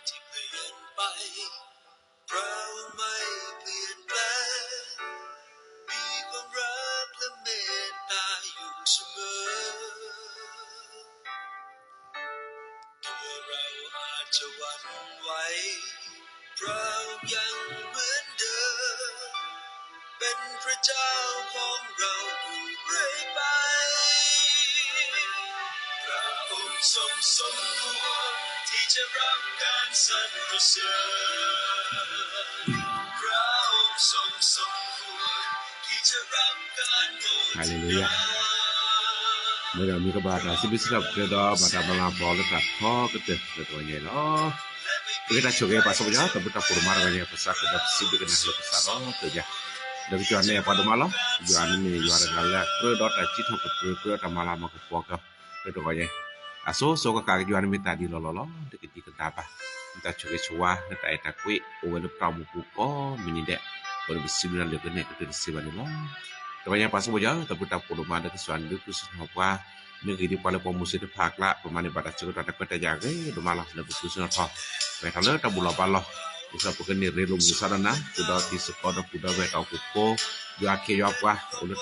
ที่เปลี่ยนไป พระองค์ไม่เปลี่ยนแปลง มีความรักและเมตตาอยู่เสมอ ตัวเราอาจจะหวั่นไหว พระองค์ยังเหมือนเดิม เป็นพระเจ้าของเราอยู่เรื่อยไป พระองค์ทรงสมควรที่จะรับการสรรเสริญ พระองค์ทรงสมควรที่จะรับการบูชา ฮาเลลูยา မ့ၢ်ဒီးမ့ၢ်ကဘၣ်တၢ်စံးဘျုးစံးထီၣ်ပတြၢၤဒီး ဘၣ်တၢ်မၤလၤကပီၤလၢတၢ်ထီကတၢၢ်လၢတဂီၤညါလီၤ. ပကတၢ်ဆိၣ်ဂ့ၤပှၤစီၤပယီၤ တၢ်ဘျုးတၢ်ဖှိၣ်ဒိၣ်မးတဂီၤညါ ပစးကဒီးပစံးဘျုးကနၣ်လၢပစးဒီးတယၤ ဒီးကစၢ်န့ၣ်ပှၤဒိၣ်မးလီၤ. ယွၤန့ၣ်မ့ၢ်ယွၤတဂၤလၢအကြၢးဒီးတၢ်စံးထီၣ်ပတြၢၤ ကြၢးဒီးတၢ်မၤလၤမၤကပီၤကီးလၢတဂီၤညါ အစိၤစိၤဃၣ်ဃၣ် ယွၤန့ၣ်မ့ၢ်တၢ်ဒ်လီၢ်လီၢ်လီၤ. တကဒံကဒါဘၣ် မ့ၢ်တၢ်ဆိၣ်ဂ့ၤဆိၣ်ဝါ လၢတၢ်အဲၣ်တၢ်ကွံ အိၣ်ဝဲလၢပတၢ်အိၣ်မူပူၤကိးမုၢ်နံၤဒဲး ပဝဲဒၣ်ပစံးဘျုးနၤလၢကန့ၢ်ကတၢၢ်တစဲးဘၣ်န့ၣ်လီၤ. တဂီၤညါပှၤစီၤပယီၤ တၢ်ဘျုးတၢ်ဖှိၣ်ဒိၣ်မး လၢကစၢ်န့ၣ်ဒုးဃုစ့ၣ်ထီၣ်ပှၤ မ့ၢ်ဂ့ၤဒ်ပှၤလၢပှၤမူစ့တဖၣ်အကျါ ပမၤန့ၢ်ဘၣ်တၢ်ဆၢကတီၢ်တၢ်ခွဲးတၢ်ယာ်ဂ့ၤဒိၣ်မးလီၤ လၢပဃုစ့ၣ်ထီၣ်ထီၣ် ပဟဲထီၣ်လၢတၢ်ဘူၣ်လီၤဘါလီၤ ဒ်သိးပကန့ၢ်ရ့လိာ်မုာ်စါဒီးနၤ ဃုာ်ဒီးတံၤသကိးဒီးဃုာ်ဒီးဝဲၢ်တၢ်အိၣ်ဖှိၣ်ဖိ ယွၤအခ့ယွၤပှၤ အိၣ်လၢတၢ်လီၢ်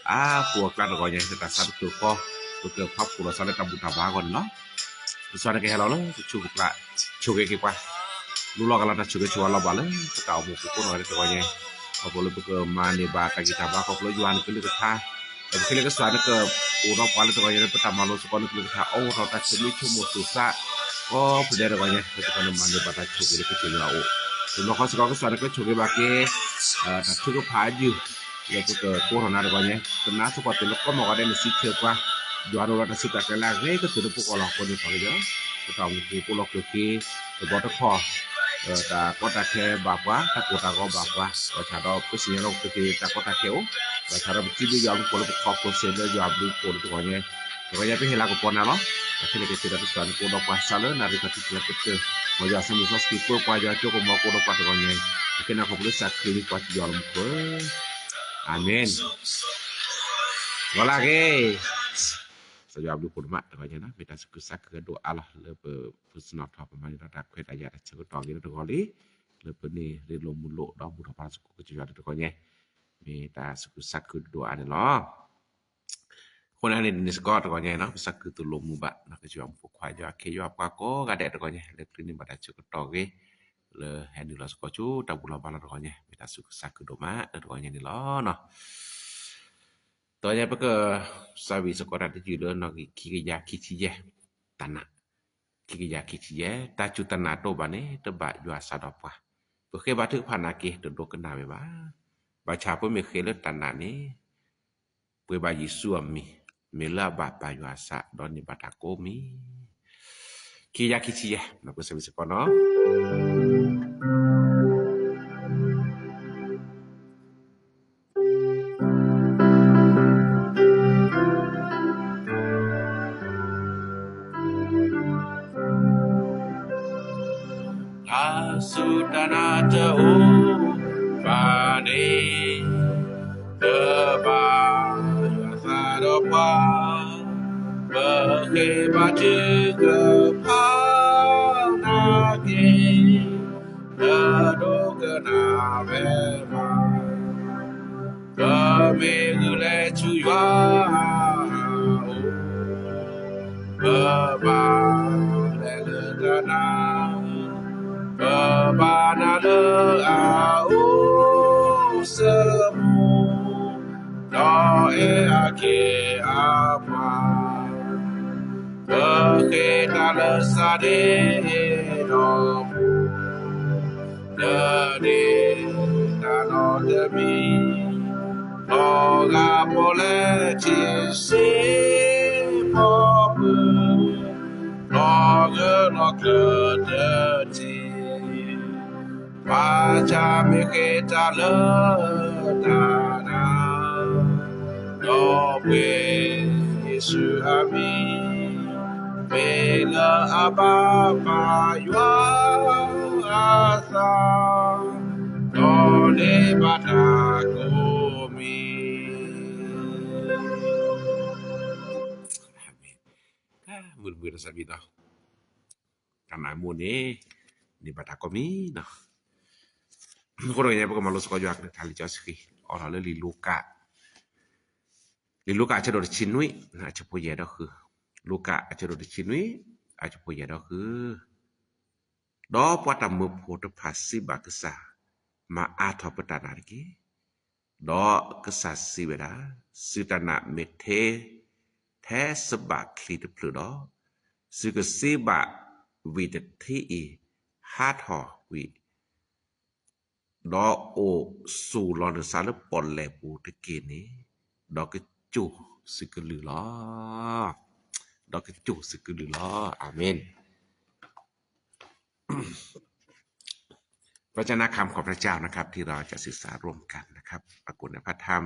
အါပူၤအကျါတဂီၤညါ လၢတၢ်ဆါတဖျၢၣ်ဃီ ပကဖးဖှိၣ်လီၤသးလၢတၢ်ဘူၣ်တၢ်ဘါအဂီၢ်န့ၣ်လီၤ. ကစၢ်န့ၣ်ကဟဲလီၤလၢပဆူၣ်ပကျါ ဆိၣ်ဂ့ၤက့ၤပှၤ လူလီၤဂာ်လီၤတၢ်ဆိၣ်ဂ့ၤဆိၣ်ဝါလီၤဘၣ်လၢပတၢ်အိၣ်မူပူၤကိးနီၢ်ဂၤဒဲးတဂီၤညါ ခီဖျိလၢပကမၤန့ၢ်ဘၣ်တၢ်ဂံၢ်တၢ်ဘါ ခီဖျိယွၤန့ၣ်ကလုၢ်ကထါ ဒီးပဃ့လၢကစၢ်န့ၣ်က အိၣ်ဒီးပှၤလၢတဂီၤညါလၢပတၢ်မၤလိစ့ၢ်ကီးန့ၣ်ကလုၢ်ကထါ အိၣ်ထီၣ်တၢ်ဆိၣ်မံဆိကမိၣ်သူၣ်စး ကိးဖုဒဲးတဂီၤညါ လၢတကီၢ်န့ၣ်မၤန့ၢ်ဘၣ်တၢ်ဆိၣ်ဂ့ၤလၢကစၢ်ယွၤအအိၣ် တဘျီဃီစ့ၢ်ကီးကစၢ်န့ၣ်ကဆိၣ်ဂ့ၤဘၣ်က့ၤ တၢ်ထုကဖၣ်အယုၢ် လၢပကကိးထီၣ်နၤတဂီၤညါ ကနၣ်စ့ၢ်ကီးတုၤလၢကိးမုၢ်ဂီၤဒဲးန့ၣ်စံးဆၢပှၤ ယွၤဒိၣ်ဒီးတၢ်စံးတၢ်ကဲလၢအဂ့ၤကတၢၢ်လၢပဂီၢ်လီၤ အဃိန့ၣ်ပှၤကညီ ပတၢ်အိၣ်မူပူၤကိးလီၤကျၢၤက့ၤ တဘျီတခီၣ် တၢ်ကီတၢ်ခဲဘၣ်ပှၤ တၢ်ကိၢ်တၢ်ဂီၤဘၣ်ပှၤ ဘၣ်ဆၣ်ဒီးပသ့ၣ်ညါလီၤကျၢၤက့ၤတၢ်ကီတၢ်ခဲအိၣ် ဘၣ်ဆၣ်ဒီးပစံးဘျုးယွၤမူခိၣ်လၢပခီဖျိစ့ၢ် လၢယွၤဘျုးဖှိၣ်လၢတဂီၤညါ တဂီၤညါပဟ့ၣ်လၤကပီၤနၤလီၤ အခဲန့ၣ်ကစၢ်ဒီးကစၢ်န့ၣ်ကအိၣ်ဒီးပှၤစးလၢနၣ်ရံၣ်ခီၣ်ထံးကတၢၢ် မ်ယွၤဆၢမုၢ်စီဆှံပၢပှၤ ယွၤကၠိကမီၤကအိၣ်ဒီးပှၤတဂီၤညါ အခဲန့ၣ်ခီဖျိလၢစးခရံာ်လံပှၤကယွၤမူခိၣ် အၤမ့ၣ် ဂီၤလၢအဂ့ၤ ကစၢ်ယွၤဘျုးဖှိၣ်ဒိၣ်မးတဂီၤညါန့ၣ် မ့ၢ်တၢ်သူၣ်ခုသးခုဒိၣ်အါလီၤ လၢပဃုစ့ၣ်ထီၣ်ထီၣ်ပမၤန့ၢ်ဒီးတၢ်ခွဲးတၢ်ယာ်တၢ်ဆၢကတီၢ်ဂ့ၤလၢတဂီၤလံ လၢပန့ၢ်ရ့လိာ်မုာ်လိာ်ဒီးဘူၣ်ထီၣ်ဘါထီၣ်သကိးကစၢ်ယွၤလၢတဂီၤညါ မ့ၢ်တၢ်သူၣ်ခုသးခုဒိၣ်အါန့ၣ်လီၤ. အဃိန့ၣ်န့ၣ်စ့ၢ်ကီးတဂီၤညါနီၤ ပသးခုသိၣ်လိမုာ်ဘၣ် ကစၢ်ယွၤမူဖိခွါ ယွၤအခ့ယွၤပှၤကိးဂၤဒဲးတဂီၤညါ လၢချ့န့ၢ်ဘၣ်တၢ်ဆၢကတီၢ်ဂ့ၤ လၢဟဲနုာ်လီၤစ့ၢ်ကီးဆူတၢ်ဘူၣ်လီၤဘါလီၤတဂီၤညါ မ့ၢ်တၢ်သူၣ်ခုသးခုဒိၣ်မးလၢတဂီၤညါန့ၣ်လီၤ. တဂီၤညါပက စးဝံၤစ့ၢ်ကီးတၢ်တယုၢ်လၢနီၣ်ဂံၢ်ခံကယၤခံဆံယဲၢ် တၢ်နာ် ခံကယၤခံဆံယဲၢ် တၢ်စူၢ်တၢ်နာ်တအိၣ်ဘၣ်န့ၣ် တဘၣ်ယွၤစးဒီးပှၤ ပဃ့ဘါထုကဖၣ်နာ်က့ တဒိကနၣ်ဝဲဘၣ်. ဘၣ်ဆၣ်ပမ့ၢ်ဃ့လၢတၢ်နာ်န့ၣ် ပှ့ၤဘၣ်ယ့ၣ်ၡူးအမံၤ မ့ၢ်လၢအဘၣ်ပာ်ယွၤအသး ဒီးန့ၢ်ဘၣ်တၢ်ကိးမံၤ ခံကယၤခံဆံယဲၢ် ပကစးဝံၤစ့ၢ်ကီးနီၤ တၢ်စူၢ်တၢ်နာ်တအိၣ်ဘၣ်န့ၣ် တဘၣ်ယွၤစးဒီးပှၤ ပဃ့ဘါထုကဖၣ်နာ်က့ တဒိကနၣ်ဝဲဘၣ် ပမ့ၢ်ဂုာ်လဲၤဆူယွၤအအိၣ် ပဘၣ်လဲၤလၢတၢ်နာ် ပဘၣ်နာ်လၢအအိၣ်စၢၤမူ ဒီးအဲၣ်အက့ၢ်အပှၤ ပဃ့တၢ်လၢသးဒ့ဒီးမူ လၢန့ၣ်တၢ်နီတမံၤ လီၤဂာ်ပီၣ်လဲၣ်ထံစ့ဖီပူၤ လီၤဂၢၢ်လီၤကျၢၤတထံၣ် ဘၣ်ဆၣ်မ့ၢ်ဃ့တၢ်လၢတၢ်နာ် ဒီးပှ့ၤယ့ၣ်ၡူးအမံၤ မ့ၢ်လၢအဘၣ်ပာ်ယွၤအသး ဒီးန့ၢ်ဘၣ်တၢ်ကိးမံၤ မုာ်မုာ်တၢ်စးဘံးနီၤ တၢ်နာ်မိၢ်န့ၣ် န့ၢ်ဘၣ်တၢ်ကိးမံၤနီၤ. အဃိတဂၤညါ ပကမၤလိစ့ၢ်ကီးယွၤကလုၢ်ကထါလံာ်စီဆှံ အိၣ်ထီၣ်လၢလံာ်လူၤကၣ်, လံာ်လူၤကၣ်အဆၢဒိၣ်တဆံနွံ အဆၢဖိယဲၢ်ဒီးဃု, လူၤကၣ်အဆၢဒိၣ်တဆံနွံ အဆၢဖိယဲၢ်ဒီးဃု ဒီးပှၤတၢ်မၢဖိတဖၣ်စံးဘၣ်ကစၢ်, မၤအါထီၣ်ပတၢ်နာ်တက့ၢ်. ဒီးကစၢ်စံးဝဲဒၣ်, သုတၢ်နာ်မ့ၢ်ထဲ, ထဲစဘးချံတဖျၢၣ်ဒီး, သုကစံးဘၣ်ဝံၤတထံအံၤ, ဟးထီၣ်ကွံာ်, ဒီးအိၣ်စူၤလီၤနသးလၢပီၣ်လဲၣ်ပူၤတက့ၢ်န့ၣ်, ဒီးကစိာ်သုကလုၢ်လီၤ. ဒီးကစိာ်သုကလုၢ်လီၤ. အၤမ့ၣ်. พระเจ้านะ คำของพระเจ้านะครับ ที่เราจะศึกษาร่วมกันนะครับ ปรากฏในพระธรรม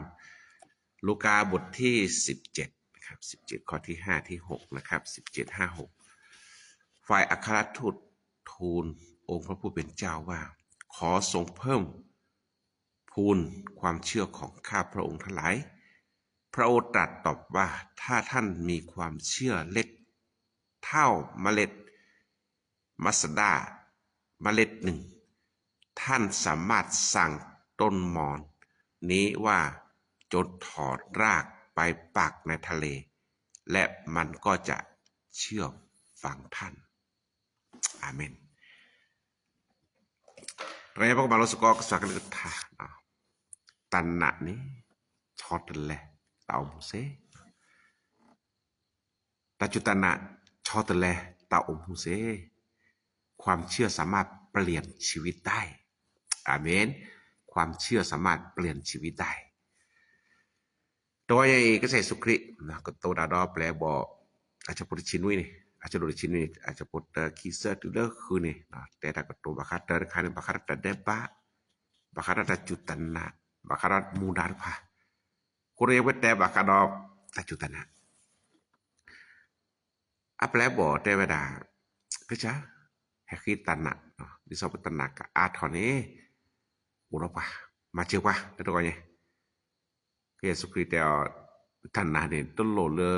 ลูกาบทที่สิบเจ็ดนะครับ สิบเจ็ด ข้อที่ห้า ที่หกนะครับ สิบเจ็ด ห้า หก ฝ่ายอัครทูตทูลองค์พระผู้เป็นเจ้าว่า ขอทรงเพิ่มพูนความเชื่อของข้าพระองค์ทั้งหลาย พระองค์ตรัสตอบว่า ถ้าท่านมีความเชื่อเล็กเท่าเมล็ด มัสตาร์ดเมล็ดหนึ่ง ท่านสามารถสั่งต้นมอนนี้ว่า จงถอนรากไปปักในทะเล และมันก็จะเชื่อฟังท่าน အၤမ့ၣ်. တဂၤညါ ပကမၤလိစ့ၢ်ကီး ကစၢ်ကလုၢ်ကထါ, တၢ်နာ်န့ၣ် ဆီတလဲတၢ်အိၣ်မူစ့ၢ် တၢ်စူၢ်တၢ်နာ် ဆီတလဲတၢ်အိၣ်မူစ့ၢ်, ความเชื่อสามารถเปลี่ยนชีวิตได้ อาเมน ความเชื่อสามารถเปลี่ยนชีวิตได้ တဂီၤညါအံၤ ကစၢ်ယ့ၣ်ၡူးခရံာ် ကတိၤတၢ်ဒီးပျဲၢ်အဘီၣ် အဆၢဖိတဆံနွံန့ၣ် အဆၢဖိတဆံနွံန့ၣ် အဆၢဖိတၢခံဆၢတုၤလၢဃုန့ၣ် တဲတၢ်ကတိၤဘၣ်ဃးတၢ်တခါန့ၣ် ဘၣ်ဃးဒီးတၢ်ဒဲးဘး ဘၣ်ဃးဒီးတၢ်စူၢ်တၢ်နာ် ဘၣ်ဃးဒီးမူဒါတဖၣ် အဃိတဂၤညါပတဲဘၣ်ဃးဒီးတၢ်စူၢ်တၢ်နာ် အပျဲၢ်အဘီၣ်တဲဝဲဒၣ် ကစၢ် ဟဲဃ့တၢ်နာ် ဒ်သိးပတၢ်နာ်ကအါထီၣ်န့ၣ် အိၣ်ဒီးပှၤ မၤစၢၤပှၤ တဂီၤညါ ကစၢ်ယ့ၣ်ၡူးခရံာ်တဲအီၤ တၢ်နာ်န့ၣ် တလိၣ်လၢ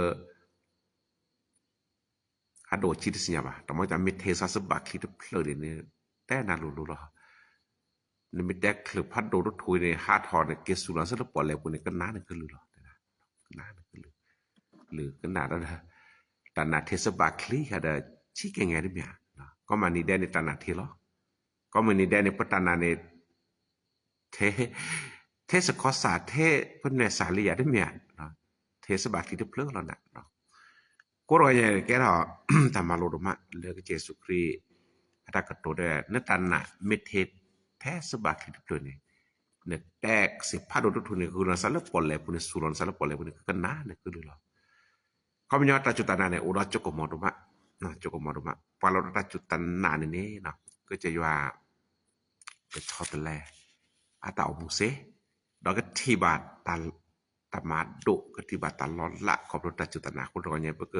ဟးဒိၣ်ဆံတစံၣ်ညါဘၣ် တမ့ၢ်တၢ်မ့ၢ်ထဲစးစဘးချံတဖျၢၣ်န့ၣ် တဲနၤလိၤလိၤလီၤ နမ့ၢ်တဲချုးဖးဒိၣ်တထူန့ၣ် ဟးထီၣ်န့ၣ် က့ၤစူၤလီၤဆၢလၢပီၣ်လဲၣ်ပူၤန့ၣ် ကနၣ်နကလုၢ်လီၤ ကနၣ်နကလုၢ် လုၢ်ကနၣ်ဒီး တၢ်နာ်ထဲစဘးချံဒီး ဆံးကဲၤငဲၤတမ့ၢ်ဧါ ကီမၤနံၤဒဲးန့ၣ် တၢ်နာ်ထဲလီၤ ကီမၤနံၤဒဲးန့ၣ် ပတၢ်နာ်န့ၣ် ထဲစခီစၢ် ထဲပနဲၣ်စၢ်လံယၤတမ့ၢ်ဧါ ထဲစဘးချံတဖျၢၣ်လီၤနၤ ကိးတဂီၤညါကဲထီၣ် တၢ်မၤလိဒိၣ်မးလၢကစၢ်ယ့ၣ်ၡူးခရံာ် အတၢ်ကတိၤဒၣ် နတၢ်နာ်မ့ၢ်ထဲ ထဲစဘးချံတဖျၢၣ်န့ၣ် နတဲစ့ၢ်ဖးဒိၣ်တထူန့ၣ် ဂုာ်လီၤနသးလၢပီၣ်လဲၣ်ပူၤန့ၣ် စူၤလီၤနသးလၢပီၣ်လဲၣ်ပူၤန့ၣ် ကကနၣ်နကလုၢ်လီၤ ခီပညီတၢ်စူၢ်တၢ်နာ်န့ၣ် အိၣ်ဒီးကၠိကမီၤဒိၣ်မး, ကၠိကမီၤဒိၣ်မး, ပှၤလၢတၢ်စူၢ်တၢ်နာ်န့ၣ်န့ၣ် ကစၢ်ယွၤ ကဆီတလဲ အတၢ်အိၣ်မူစ့ၢ်, ဒီးကထံၣ်ဘၣ်တၢ်မၤဒိၣ်, ကထံၣ်ဘၣ်တၢ်လီၤလး ခီဖျိတၢ်စူၢ်တၢ်နာ်အဃိတဂီၢ်ညါ ပက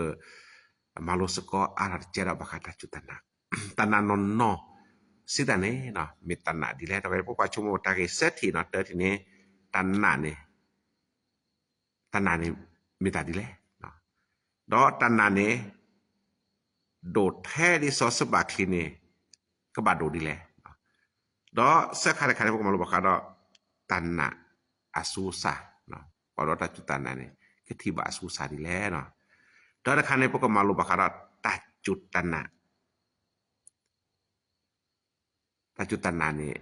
မၤလိစ့ၢ်ကီးအါထီၣ်တကဲဒီးဘၣ်ဃးတၢ်စူၢ်တၢ်နာ်, တၢ်နာ်နီၢ်နီၢ် စံးတၢ်န့ၣ် မ့ၢ်တၢ်နာ်ဒ်လဲၣ်, တဂီၢ်ပပှၤဆိကမိၣ်တၢ်ဂ့ၢ်စဲထံၣ်နီၤ တၢ်ထံၣ်န့ၣ် တၢ်နာ်န့ၣ် တၢ်နာ်န့ၣ် မ့ၢ်တၢ်ဒ်လဲၣ်, ဒီးတၢ်နာ်န့ၣ် ဒိၣ်ထဲဒ်စီၤစဘးချံန့ၣ် ကဘၣ်ဒိၣ်ဒ်လဲၣ်, ဒီးစဲခါတခါန့ၣ် ပကမၤလိဘၣ်ဃးဒီး တၢ်နာ်အဆူအဆၣ်, ပှၤဒီးတၢ်စူၢ်တၢ်နာ်န့ၣ် ကထံၣ်ဘၣ်အဆူအဆၣ်ဒ်လဲၣ်, ဒီးတခါန့ၣ် ပကမၤလိဘၣ်ဃးဒီးတၢ်စူၢ်တၢ်နာ် တၢ်စူၢ်တၢ်နာ်န့ၣ်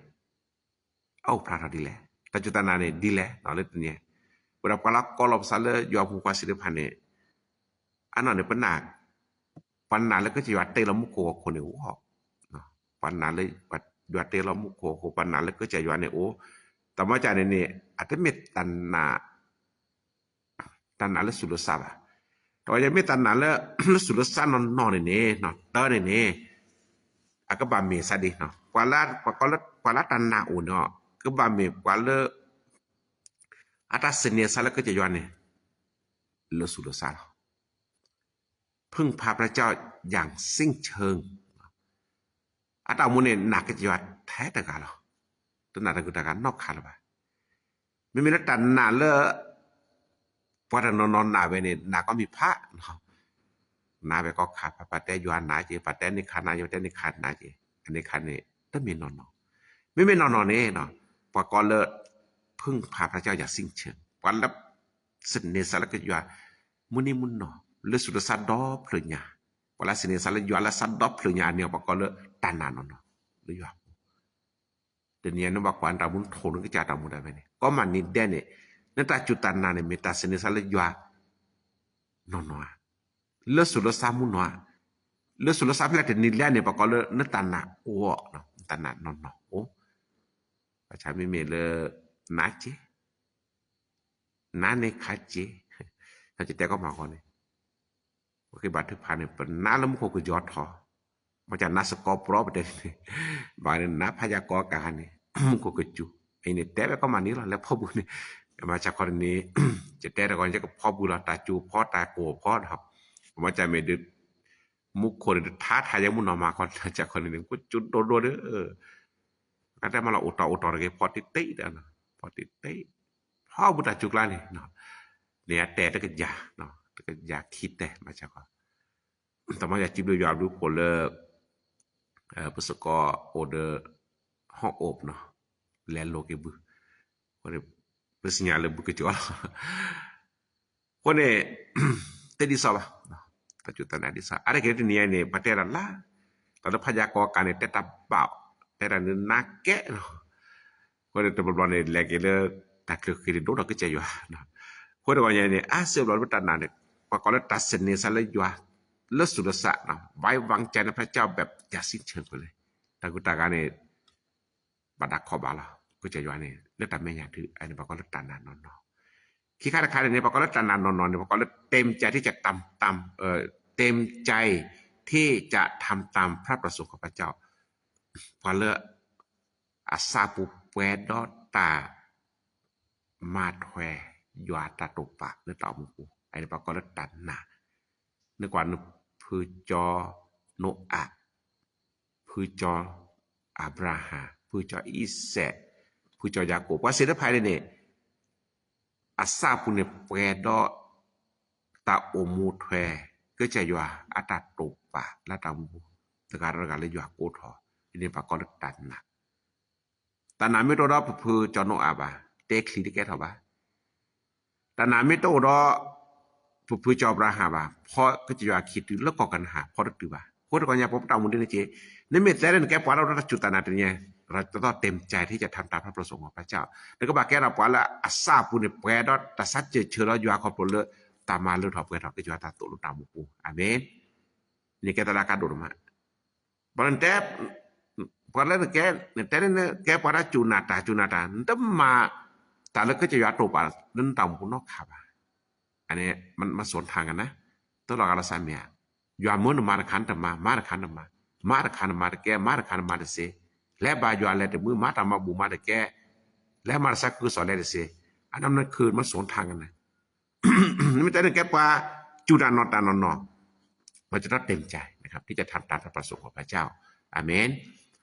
အအိၣ်ဖျါထီၣ်ဒ်လဲၣ်, တၢ်စူၢ်တၢ်နာ်န့ၣ်ဒ်လဲၣ်လၢတနံၤ, ဝဲဒၣ်ပှၤလၢကိးလီၤပသးလၢယွၤမူခွါစံးတဖၣ်န့ၣ်, အနီၢ်န့ၣ် ပနာ်, ပှၤနာ်လၢကစၢ်ယွၤတ့လီၤမူခိၣ်ဟီၣ်ခိၣ်န့ၣ်အိၣ်, ပှၤနာ်လၢယွၤတ့လီၤမူခိၣ်ဟီၣ်ခိၣ် ပှၤနာ်လၢကစၢ်ယွၤန့ၣ်အိၣ်, တၢ်မၤစၢ်န့ၣ်န့ၣ် အတမ့ၢ်တၢ်နာ် တၢ်နာ်လၢဆူးလၢစၢ်ဘၣ်, တဂီၢ်ယမ့ၢ်တၢ်နာ်လၢ လၢဆူးလၢစၢ်နီၢ်နီၢ်န့ၣ်န့ၣ် တၢ်န့ၣ်န့ၣ် အကဘၣ်မ့ၢ်စ့ၢ်ဒ်, ပှၤလၢတၢ်နာ်အိၣ်န့ၣ် ကဘၣ်မ့ၢ်ပှၤလၢ အတၢ်စံးန့ၢ်စ့ၢ်လၢကစၢ်ယွၤန့ၣ် လၢဆူးလၢစၢ်လီၤ, ဖုၣ်ဖးပြၢ်ကၠီၣ်ယၣ်စ့ၣ်ဆၢၣ် အတၢ်အိၣ်မူန့ၣ် နာ်ကစၢ်ယွၤထဲတဂၤလီၤ, တနာ်တၢ်ဂုၤတၢ်ဂၤနီတခါလၢၤဘၣ်, မ့မ့ၢ်လၢတၢ်နာ်လၢ ပှၤတနီၤနီၤနာ်ဝဲန့ၣ် နာ်ကီမံၤဖး, မ့ၢ် နါဝဲကီၢ်ခါ ပှၤတဲယွၤနါက့ၤ ပှၤတဲန့ၢ်ခါနါက့ၤ ပှၤတဲန့ၢ်ခါနါက့ၤ အန့ၣ်ခါန့ၣ် တမ့ၢ်နီၢ်နီၢ်, မ့မ့ၢ်နီၢ်နီၢ်န့ၣ် ပှၤကိးလၢ ဖုၣ်ဖးဖျါကၠီယၤစံဆၢ ပှၤလၢ စန့ၤစးလၢကယွၤ မုၢ်နံၤမုၢ်နီၢ် လၢဆူးလၢစါဒီဖျၢၣ်ညါ, ပှၤလၢစန့ၤစးလၢယွၤလၢစါဒီဖျၢၣ်ညါအန့ၣ် ပှၤကိးလၢတၢ်နာ်နီၢ်နီၢ်လၢယွၤပူၤ, တနံၤအံၤန့ၣ်ဘၣ်ကွၢ်နတၢ်မူထိၣ်နကစၢ်တၢ်မူဒၣ်ဝဲန့ၣ် ကိးမုၢ်နံၤဒဲးန့ၣ် နတၢ်စူၢ်တၢ်နာ်န့ၣ် မ့ၢ်တၢ်စန့ၤစးလၢယွၤ နီၢ်နီၢ်ဧါ, လၢဆူးလၢစါမုၢ်နီၢ်ဧါ, လၢဆူးလၢစါဖဲလဲၣ်တနံၤလဲၣ်န့ၣ် ပှၤကိးလၢနတၢ်နာ်အိၣ် နတၢ်နာ်နီၢ်နီၢ်အိၣ်, ဘၣ်ဆၣ်မ့မ့ၢ်လၢ နါက့ၤ နါန့ၣ်ခါက့ၤ, ယတဲကီမးဃီန့ၣ် ပကဘၣ်ထုကဖၣ်န့ၣ် ပနါလၢမူခိၣ်ကယီၤထီၣ်, မ့ၢ်ကနါစကီၤပြီပတဲန့ၣ်, ဘၣ်န့ၣ် နါဖးယၤကိးကၤန့ၣ် မူခိၣ်ကစူၤ, အံၤန့ၣ်တဲဝဲကီမးန့ၣ်လီၤ လၢဖီပူၤန့ၣ်, မၤစၢ်ခီန့ၣ် ယတဲတဂီၤန့ၣ် ယကဖီပူၤလီၤ တၢ်စူၤဖီတၢ်ကိၢ်ဖီဒီး, မ့ၢ်ကမ့ၢ်ဒ် မူခိၣ်န့ၣ် တထါထါယဲမုၢ်နီၢ်မၤခီ တၢ်စၢ်ခီန့ၣ် ကစူၤဒိၣ်ဒိၣ်ဒီး ကတဲမးလီၤ အိၣ်တီၢ်အိၣ်တီၢ်တဂ့ၤ ဖီတံၢ်တံၢ်ဒီး ဖီတံၢ်တံၢ်, ဖီပူၤတၢ်စူၤကျါန့ၣ်, န့ၣ်အတဲတကယၤ, တကယၤခံတဲ မၤစၢ်ခီ, တမ့ၢ်ယၤစံးဘျုးယွၤဘျုးဖှိၣ်လၢ ပစကိးအိၣ်ဒီး ဟီၣ်အိၣ်နီၤ, လဲၤလိၤက့ၤဘု, အဃိန့ၣ် ပသ့ၣ်ညါလၢဘုကစၢ်လီၤ, အဃိန့ၣ် တဒ်သိးဘၣ်, တၢ်စူၢ်တၢ်နာ်ဒ်သိး အါတက့ၢ်တနံၤအံၤန့ၣ် ပှၤတဲဒၣ်လၢ တၢ်လၢဖးယၤကိးကၤန့ၣ် တဲတၢ်ဘၣ်, တဲတၢ်နးကဲနီၤ, အဃိန့ၣ် တဘျီဘျီန့ၣ် လဲၤက့ၤလၢ တၢ်ချုးဃ့န့ၣ် ဒိၣ်ထီၣ်ကစၢ်ယွၤ, အဃိတဂီၤညါန့ၣ် အါစုဘျီလၢပတၢ်နာ်န့ၣ် ပှၤကိးလၢတၢ်စန့ၤစးလၢယွၤ လၢဆူးလၢစး ဝဲဝၣ်ကၠဲန့ၣ် ဖဲကၠီဘၣ်ယၤစံဆၢကွံာ်လံ, တၢ်ဂုၤတၢ်ဂၤန့ၣ် ဘၣ်တၢ်ခီၣ်ဘၣ်လီၤ, ကစၢ်ယွၤန့ၣ် လၢတၢ်မဲာ်ညါဒုး အန့ၣ် ပှၤကိးလၢတၢ်နာ်နီၢ်နီၢ်, ခံခါတခါန့ၣ်န့ၣ် ပှၤကိးလၢတၢ်နာ်နီၢ်နီၢ်န့ၣ် ပှၤကိးလၢ เต็มใจที่จะทำตาม เต็มใจที่จะทำตามพระประสงค์ของพระเจ้า ပှၤလၢ အသးပူၤပှဲၤဒီးတၢ် မၤထွဲ ယွၤတၢ်တိာ်ပာ်လၢတၢ်အိၣ်မူပူၤ အန့ၣ်ပှၤကိးလၢတၢ်နာ်, နကွၢ်နဖုကၠီနိအၣ်, ဖုကၠီအၤဘြၤဟၣ်, ဖုကၠီအံၤစဲး, ဖုကၠီယၤကိာ် ပှၤသ့ၣ်တဖၣ်န့ၣ်န့ၣ် အသးပူၤန့ၣ်ပှဲၤဒီး တၢ်အိၣ်မူထွဲ ကစၢ်ယွၤအတၢ်တိာ်ပာ်လၢတၢ်အိၣ်မူပူၤ တဂၤဒီးတဂၤလၢယွၤကိးထီၣ် အန့ၣ်ပှၤကိးလၢတၢ်နာ်, တၢ်နာ်မ့ၢ်တအိၣ်ဒီးပဖုကၠီနိအၣ်ဘၣ် တဲချံတကဲထီၣ်ဘၣ် တၢ်နာ်မ့ၢ်တအိၣ်ဒီး ပဖုကၠီအၤဘြၤဟၣ်ဘၣ် ဖီကစၢ်ယွၤအခံတုၤလၢကီၢ်ကနၤဧၣ် ဖီတတုၤဘၣ်. အဃိတဂီၤညါ ပပတၢ်အိၣ်မူဒ်န့ၣ်က့ နမ့ၢ်တဲလၢနကဲပှၤလၢတၢ်စူၢ်တၢ်နာ်တနံၤညါ เราจะต้องเต็มใจที่จะทำตามพระประสงค์ของพระเจ้า နကဘၣ်ကဲထီၣ်ပှၤလၢအသးပူၤန့ၣ်ပှဲၤဒီးတၢ်သးစၢၢ်ဆၢလၢယွၤခီဖျိလၢ တၢ်မၤလၢထီၣ်ပှဲၤထီၣ်ကစၢ်ယွၤတၢ်သိၣ်လိတၢ်အိၣ်မူပူၤ အၤမ့ၣ်. န့ၣ်ကဲတၢ်လၢအကါဒိၣ်ဒိၣ်မး ပှၤတဲ ပှၤလၢနကဲ နတဲလၢနကဲပှၤတၢ်စူၢ်နာ်တၢ်စူၢ်နာ်တၢ် နတမၤတၢ်လၢကစၢ်ယွၤတိာ်ပာ်လၢနတၢ်အိၣ်မူပူၤနီတခါဘၣ်. အန့ၣ် မ့ၢ်စိၤထါကနၤ တလီၤဂာ်လီၤစၢ်မ့ၢ်ဧါ. ယွၤမၢနမၤတခါနတမၤ မၤတခါနမၤ မၤတခါနမၤတကဲ မၤတခါနမၤတစ့ လဲၤဘါယွၤလဲၤတမုာ် မၤတၢ်မၤဘူၣ်မၤတကဲ လဲၤမၤတၢ်သးခုကစီၣ်လဲၤတစ့ အနီၢ်နခုမ့ၢ်စိၤထါကနၤ နမ့ၢ်တဲနကဲပှၤစူၢ်တၢ်နာ်တၢ်နီၢ်နီၢ် เราจะต้องเต็มใจนะครับที่จะทำตามพระประสงค์ของพระเจ้า อาเมน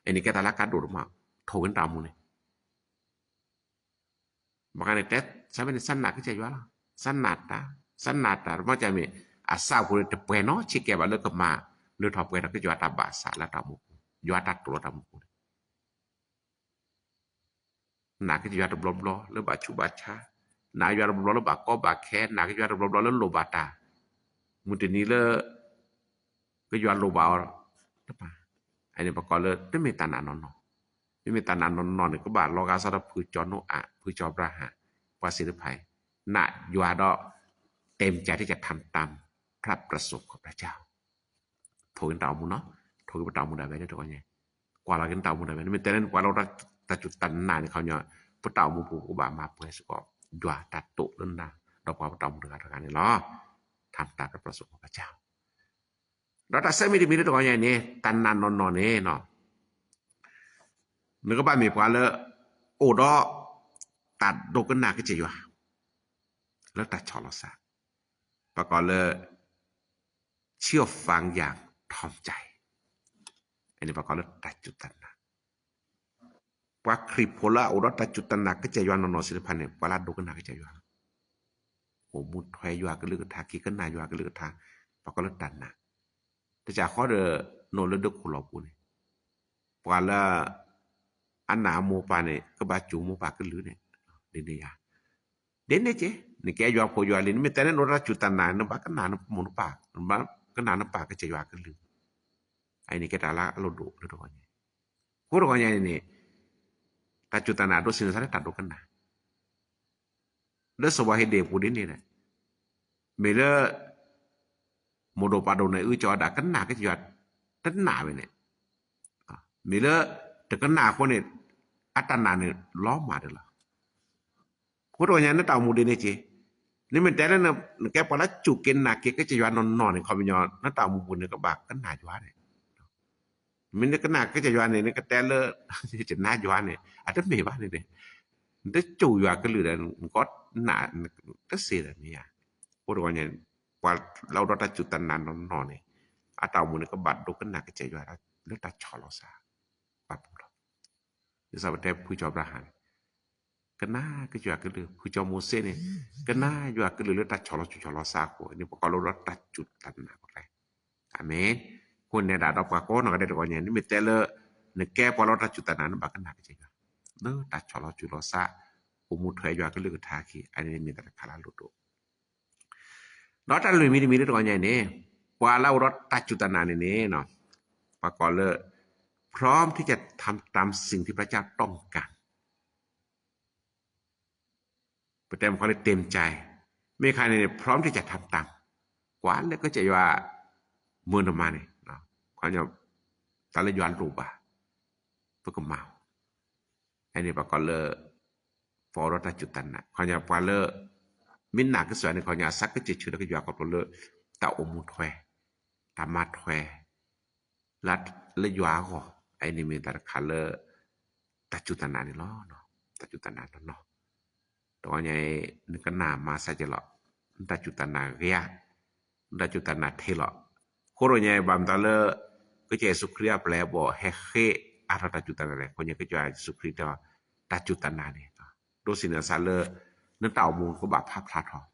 အန့ၣ်ကဲတၢ်လၢအကါဒိၣ်ဒိၣ်မး ထိၣ်ဝဲနတၢ်အိၣ်မူန့ၣ် ဘၣ်ဃးန့ၣ်တဲ စးမ့ၢ်န့ၣ် စးနာ်ကစၢ်ယွၤလီၤ စးနာ်တၢ် စးနာ်တၢ် မ့ၢ်ကမ့ၢ် အသးပူၤန့ၣ် တပှဲၤနီတဆံးကဲဘၣ်လၢကမၤ လၢထီၣ်ပှဲၤထီၣ်ကစၢ်ယွၤတၢ်ဘၣ်အသးလၢတၢ်အိၣ်မူပူၤ ယွၤတၢ်တိာ်လၢတၢ်အိၣ်မူပူၤန့ၣ် နာ်ကစၢ်ယွၤတဘျီဘျီလၢဘၣ်ဆူးဘၣ်ဆါ, နာ်ကစၢ်ယွၤတဘျီဘျီလၢဘၣ်ကီဘၣ်ခဲ, နာ်ကစၢ်ယွၤတဘျီဘျီလၢလိၣ်ဘၣ်တၢ်, မုၢ်တနံၤလၢ ကစၢ်ယွၤလိၣ်ဘၣ်အီၤတဖၣ်, အန့ၣ်ပကိးလၢတမ့ၢ်တၢ်နာ်နီၢ်နီၢ်, မ့မ့ၢ်တၢ်နာ်နီၢ်နီၢ်န့ၣ် ကဘၣ်လီၤဂာ်စးထီၣ်ဖုကၠီနိအၣ်, ဖုကၠီအၤဘြၤဟၣ်, ပှၤသ့ၣ်တဖၣ်အံၤ, နာ်ယွၤဒီး เต็มใจที่จะทำตามพระประสงค์ของพระเจ้า ထိၣ်က့ၤနတၢ်အိၣ်မူနီၤ, ထိၣ်က့ၤပတၢ်အိၣ်မူဒၣ်ဝဲလၢတဂီၤညါ, ကွၢ်လီၤက့ၤနတၢ်အိၣ်မူဒၣ်ဝဲ, နမ့ၢ်တဲလၢနပှၤလၢတၢ်စူၢ်တၢ်နာ်န့ၣ်ခီညီ, ပတၢ်အိၣ်မူပူၤ ပကဘၣ်မၤပှဲၤစ့ၢ်ကီး ယွၤတၢ်တိာ်လၢနၤ, ဒီးပှၤပတၢ်အိၣ်မူတဂၤတဂၤန့ၣ်လီၤ. ထါမတၤပြၢပြၢစိကပၤကၠီ, ဒီးတၢ်ဆၢမံၤတမံၤလၢတဂီၤညါအံၤန့ၣ် တၢ်နာ်နီၢ်နီၢ်န့ၣ် နကဘၣ်မ့ၢ်ပှၤလၢ အိၣ်ဒီး တၢ်ဒိကနၣ်ကစၢ်ယွၤ လၢတၢ်ဆီၣ်လီၤသး, ပကိးလၢ เชื่อฟังอย่างถ่อมใจ, အန့ၣ်ပကိးလၢတၢ်စူၢ်တၢ်နာ်, ပှၤခရံာ်ဖိလၢအအိၣ်ဒီးတၢ်စူၢ်တၢ်နာ်ကစၢ်ယွၤနီၢ်နီၢ်သ့ၣ်တဖၣ်န့ၣ် ပှၤလၢအဒိကနၣ်ကစၢ်ယွၤလီၤ. အိၣ်မူထွဲယွၤကလုၢ်ကထါ, က့ၤကနၣ်ယွၤကလုၢ်ကထါ, ပကိးလၢတၢ်နာ် တစးဃီဒီး နအိၣ်လၢဒၢးခိၣ်လီၢ်ပူၤန့ၣ် ပှၤလၢ အနာ်အမိၢ်ပၢ်န့ၣ် ကဘၣ်စူၢ်မိၢ်ပၢ်ကလုၢ်န့ၣ် ဒ်န့ၣ်ယါ ဒ်န့ၣ်က့ နကဲယွၤဖိယွၤလံၤ နမ့ၢ်တဲလၢနအိၣ်တၢ်စူၢ်တၢ်နာ် နဘၣ်ကနၣ်နမိၢ်နပၢ် နဘၣ်ကနၣ်နပၢ်ကစၢ်ယွၤကလုၢ် အအံၤန့ၣ်ကဲတၢ်လၢအလိၣ်ဒိၣ်လၢတဂီၤညါ အဃိတဂီၤညါန့ၣ်န့ၣ် တၢ်စူၢ်တၢ်နာ်ဒိးသန့ၤသးလၢတၢ်ဒိကနၣ် လၢစီၤပၤဟ့းဒ့းအပူၤဒ်န့ၣ်ဒီး မ့ၢ်လၢ မိၢ်ဒိၣ်ပၢ်ဒိၣ်န့ၣ်အုၣ်ကီၤဝဲဒၣ်ကနၣ်ကစၢ်ယွၤ တနာ်ဝဲန့ၣ် မ့ၢ်လၢ တကနၣ်အဃိန့ၣ် အတၢ်နာ်န့ၣ်လီၤမၢ်တလီၤ အဃိတဂီၤညါ နတၢ်အိၣ်မူဒ်န့ၣ်က့ နမ့ၢ်တဲလၢနကဲပှၤလၢစူၢ်က့ၤနာ်က့ၤကစၢ်ယွၤနီၢ်နီၢ်န့ၣ် ခီပညီ နတၢ်အိၣ်မူပူၤန့ၣ် ကဘၣ်ကနၣ်ယွၤန့ၣ် မ့ၢ်နကနၣ်ကစၢ်ယွၤန့ၣ် နကတဲလၢ ယနာ်ယွၤန့ၣ် အတမ့ၢ်ဘၣ်န့ၣ်န့ၣ် နတစူၢ်ယွၤကလုၢ်ဒီး နကနၣ် တသ့ဒီးမ့ၢ်ဧါ အဃိတဂီၤညါ ပှၤလၢအိၣ်ဒီးတၢ်စူၢ်တၢ်နာ်နီၢ်နီၢ်န့ၣ် အတၢ်အိၣ်မူန့ၣ် ကဘၣ်ဒိကနၣ်ကစၢ်ယွၤလၢတၢ်ဆီၣ်လီၤသး ပှၤပူၤလီၤ ဒ်သိးပတဲဖုကၠီၤအၤဘြၤဟၣ်န့ၣ် ကနၣ်ကစၢ်ယွၤကလုၢ် ဖုကၠီၤမိၤၡ့န့ၣ် ကနၣ်ယွၤကလုၢ်လၢတၢ်ဆီၣ်လီၤသူၣ်ဆီၣ်လီၤသးအဃိန့ၣ် ပှၤကိးလၢအိၣ်ဒီးတၢ်စူၢ်တၢ်နာ်ပှၤကျါ အၤမ့ၣ် အဃိနဲဒၣ်ဒီးပှၤကိးနီၢ်ဂၤဒဲးတဂီၤညါ နမ့ၢ်တဲလၢ နကဲပှၤလၢတၢ်စူၢ်တၢ်နာ် နဘၣ်ကနၣ်ကစၢ်ယွၤ လၢတၢ်ဆီၣ်လီၤသူၣ်လီၤသး အိၣ်မူထွဲယွၤကလုၢ်ကထါအခံ အန့ၣ်မ့ၢ်တၢ်တခါလၢအလိၣ်ဒိၣ် ဒီးတၢ်လွံၢ်မံၤတမံၤလၢတဂီၤညါန့ၣ် ပှၤလၢအိၣ်ဒီးတၢ်စူၢ်တၢ်နာ်န့ၣ်န့ၣ် ပှၤကိးလၢ พร้อมที่จะทำตามสิ่งที่พระเจ้าต้องการ ပတဲမ့ၢ်ခီလၢ เต็มใจ မ့ၢ်ခါန့ၣ် พร้อมที่จะทำตาม ကွၢ်လၢကစၢ်ယွၤ မၢနမၤန့ၣ် တၢ်လၢယွၤလိၣ်ဘၣ် ပကမၤ အန့ၣ်ပှၤကိးလၢ ပှၤအိၣ်ဒီးတၢ်စူၢ်တၢ်နာ် ခီပညီပှၤလၢ မ့ၢ်နာ်ကစၢ်ယွၤန့ၣ် ခီပညီအသးကစၢၢ်ဆၢဒီးကစၢ်ယွၤခီဖျိလၢ တၢ်အိၣ်မူထွဲ တၢ်မၤထွဲ လၢယွၤအဂီၢ် အန့ၣ်မ့ၢ်တၢ်တခါလၢ တၢ်စူၢ်တၢ်နာ်န့ၣ်လီၤ. တၢ်စူၢ်တၢ်နာ်နီၢ်နီၢ် တဂီၤညါအံၤ နကနၣ်မၤစၢ်က့ၤလီၤ နတၢ်စူၢ်တၢ်နာ်ဂ့ၤဧါ နတၢ်စူၢ်တၢ်နာ်ထံလီၤ. အဃိတဂီၤညါအံၤ ဘၣ်မတၤလၢ ကစၢ်ယ့ၣ်ၡူးခရံာ်အပျဲၢ်အဘီၣ်ဟဲဃ့အါထီၣ်တၢ်စူၢ်တၢ်နာ်လဲၣ် အဃိညါကစၢ်ယ့ၣ်ၡူးခရံာ်တဲ တၢ်စူၢ်တၢ်နာ်န့ၣ် ဒိးသန့ၤသးလၢ နတၢ်အိၣ်မူကဘၣ်ဖးဖျါထီၣ်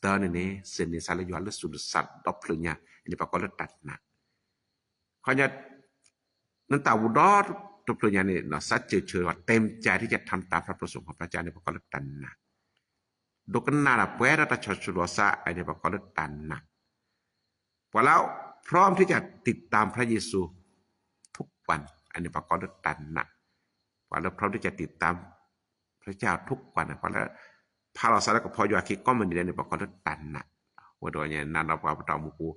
တၢ်န့ၣ်န့ၣ် သန့ၤသးလၢယွၤလၢသူၣ်လၢသးဒီဖျၢၣ်ညါ အန့ၣ်ပှၤကိးလၢတၢ်နာ် ခီညါ နတၢ်အိၣ်မူဒီတဖျၢၣ်ညါန့ၣ် သးစၢၢ်ဆၢ เต็มใจที่จะทำตามพระประสงค์ของพระเจ้าန့ၣ် ပှၤကိးလၢတၢ်နာ် ဒိကနၣ်တၢ်ပှဲၤဒီးတၢ်ဆီၣ်ဆူၣ်လီၤသး အန့ၣ်ပှၤကိးလၢတၢ်နာ် ပှၤလၢ พร้อมที่จะติดตามพระเยซูทุกวัน အန့ၣ်ပှၤကိးလၢတၢ်နာ် ပှၤလၢ พร้อมที่จะติดตามพระเจ้าทุกวัน န့ၣ် ပှၤလၢ ဖးလီၤသးလၢကဖီယွၤခံကိးမုၢ်နံၤဒဲးန့ၣ် ပှၤကိးလၢတၢ်နာ် ဝဲတဂီၤညါ နၤဒီးပှၤပတၢ်အိၣ်မူပူၤ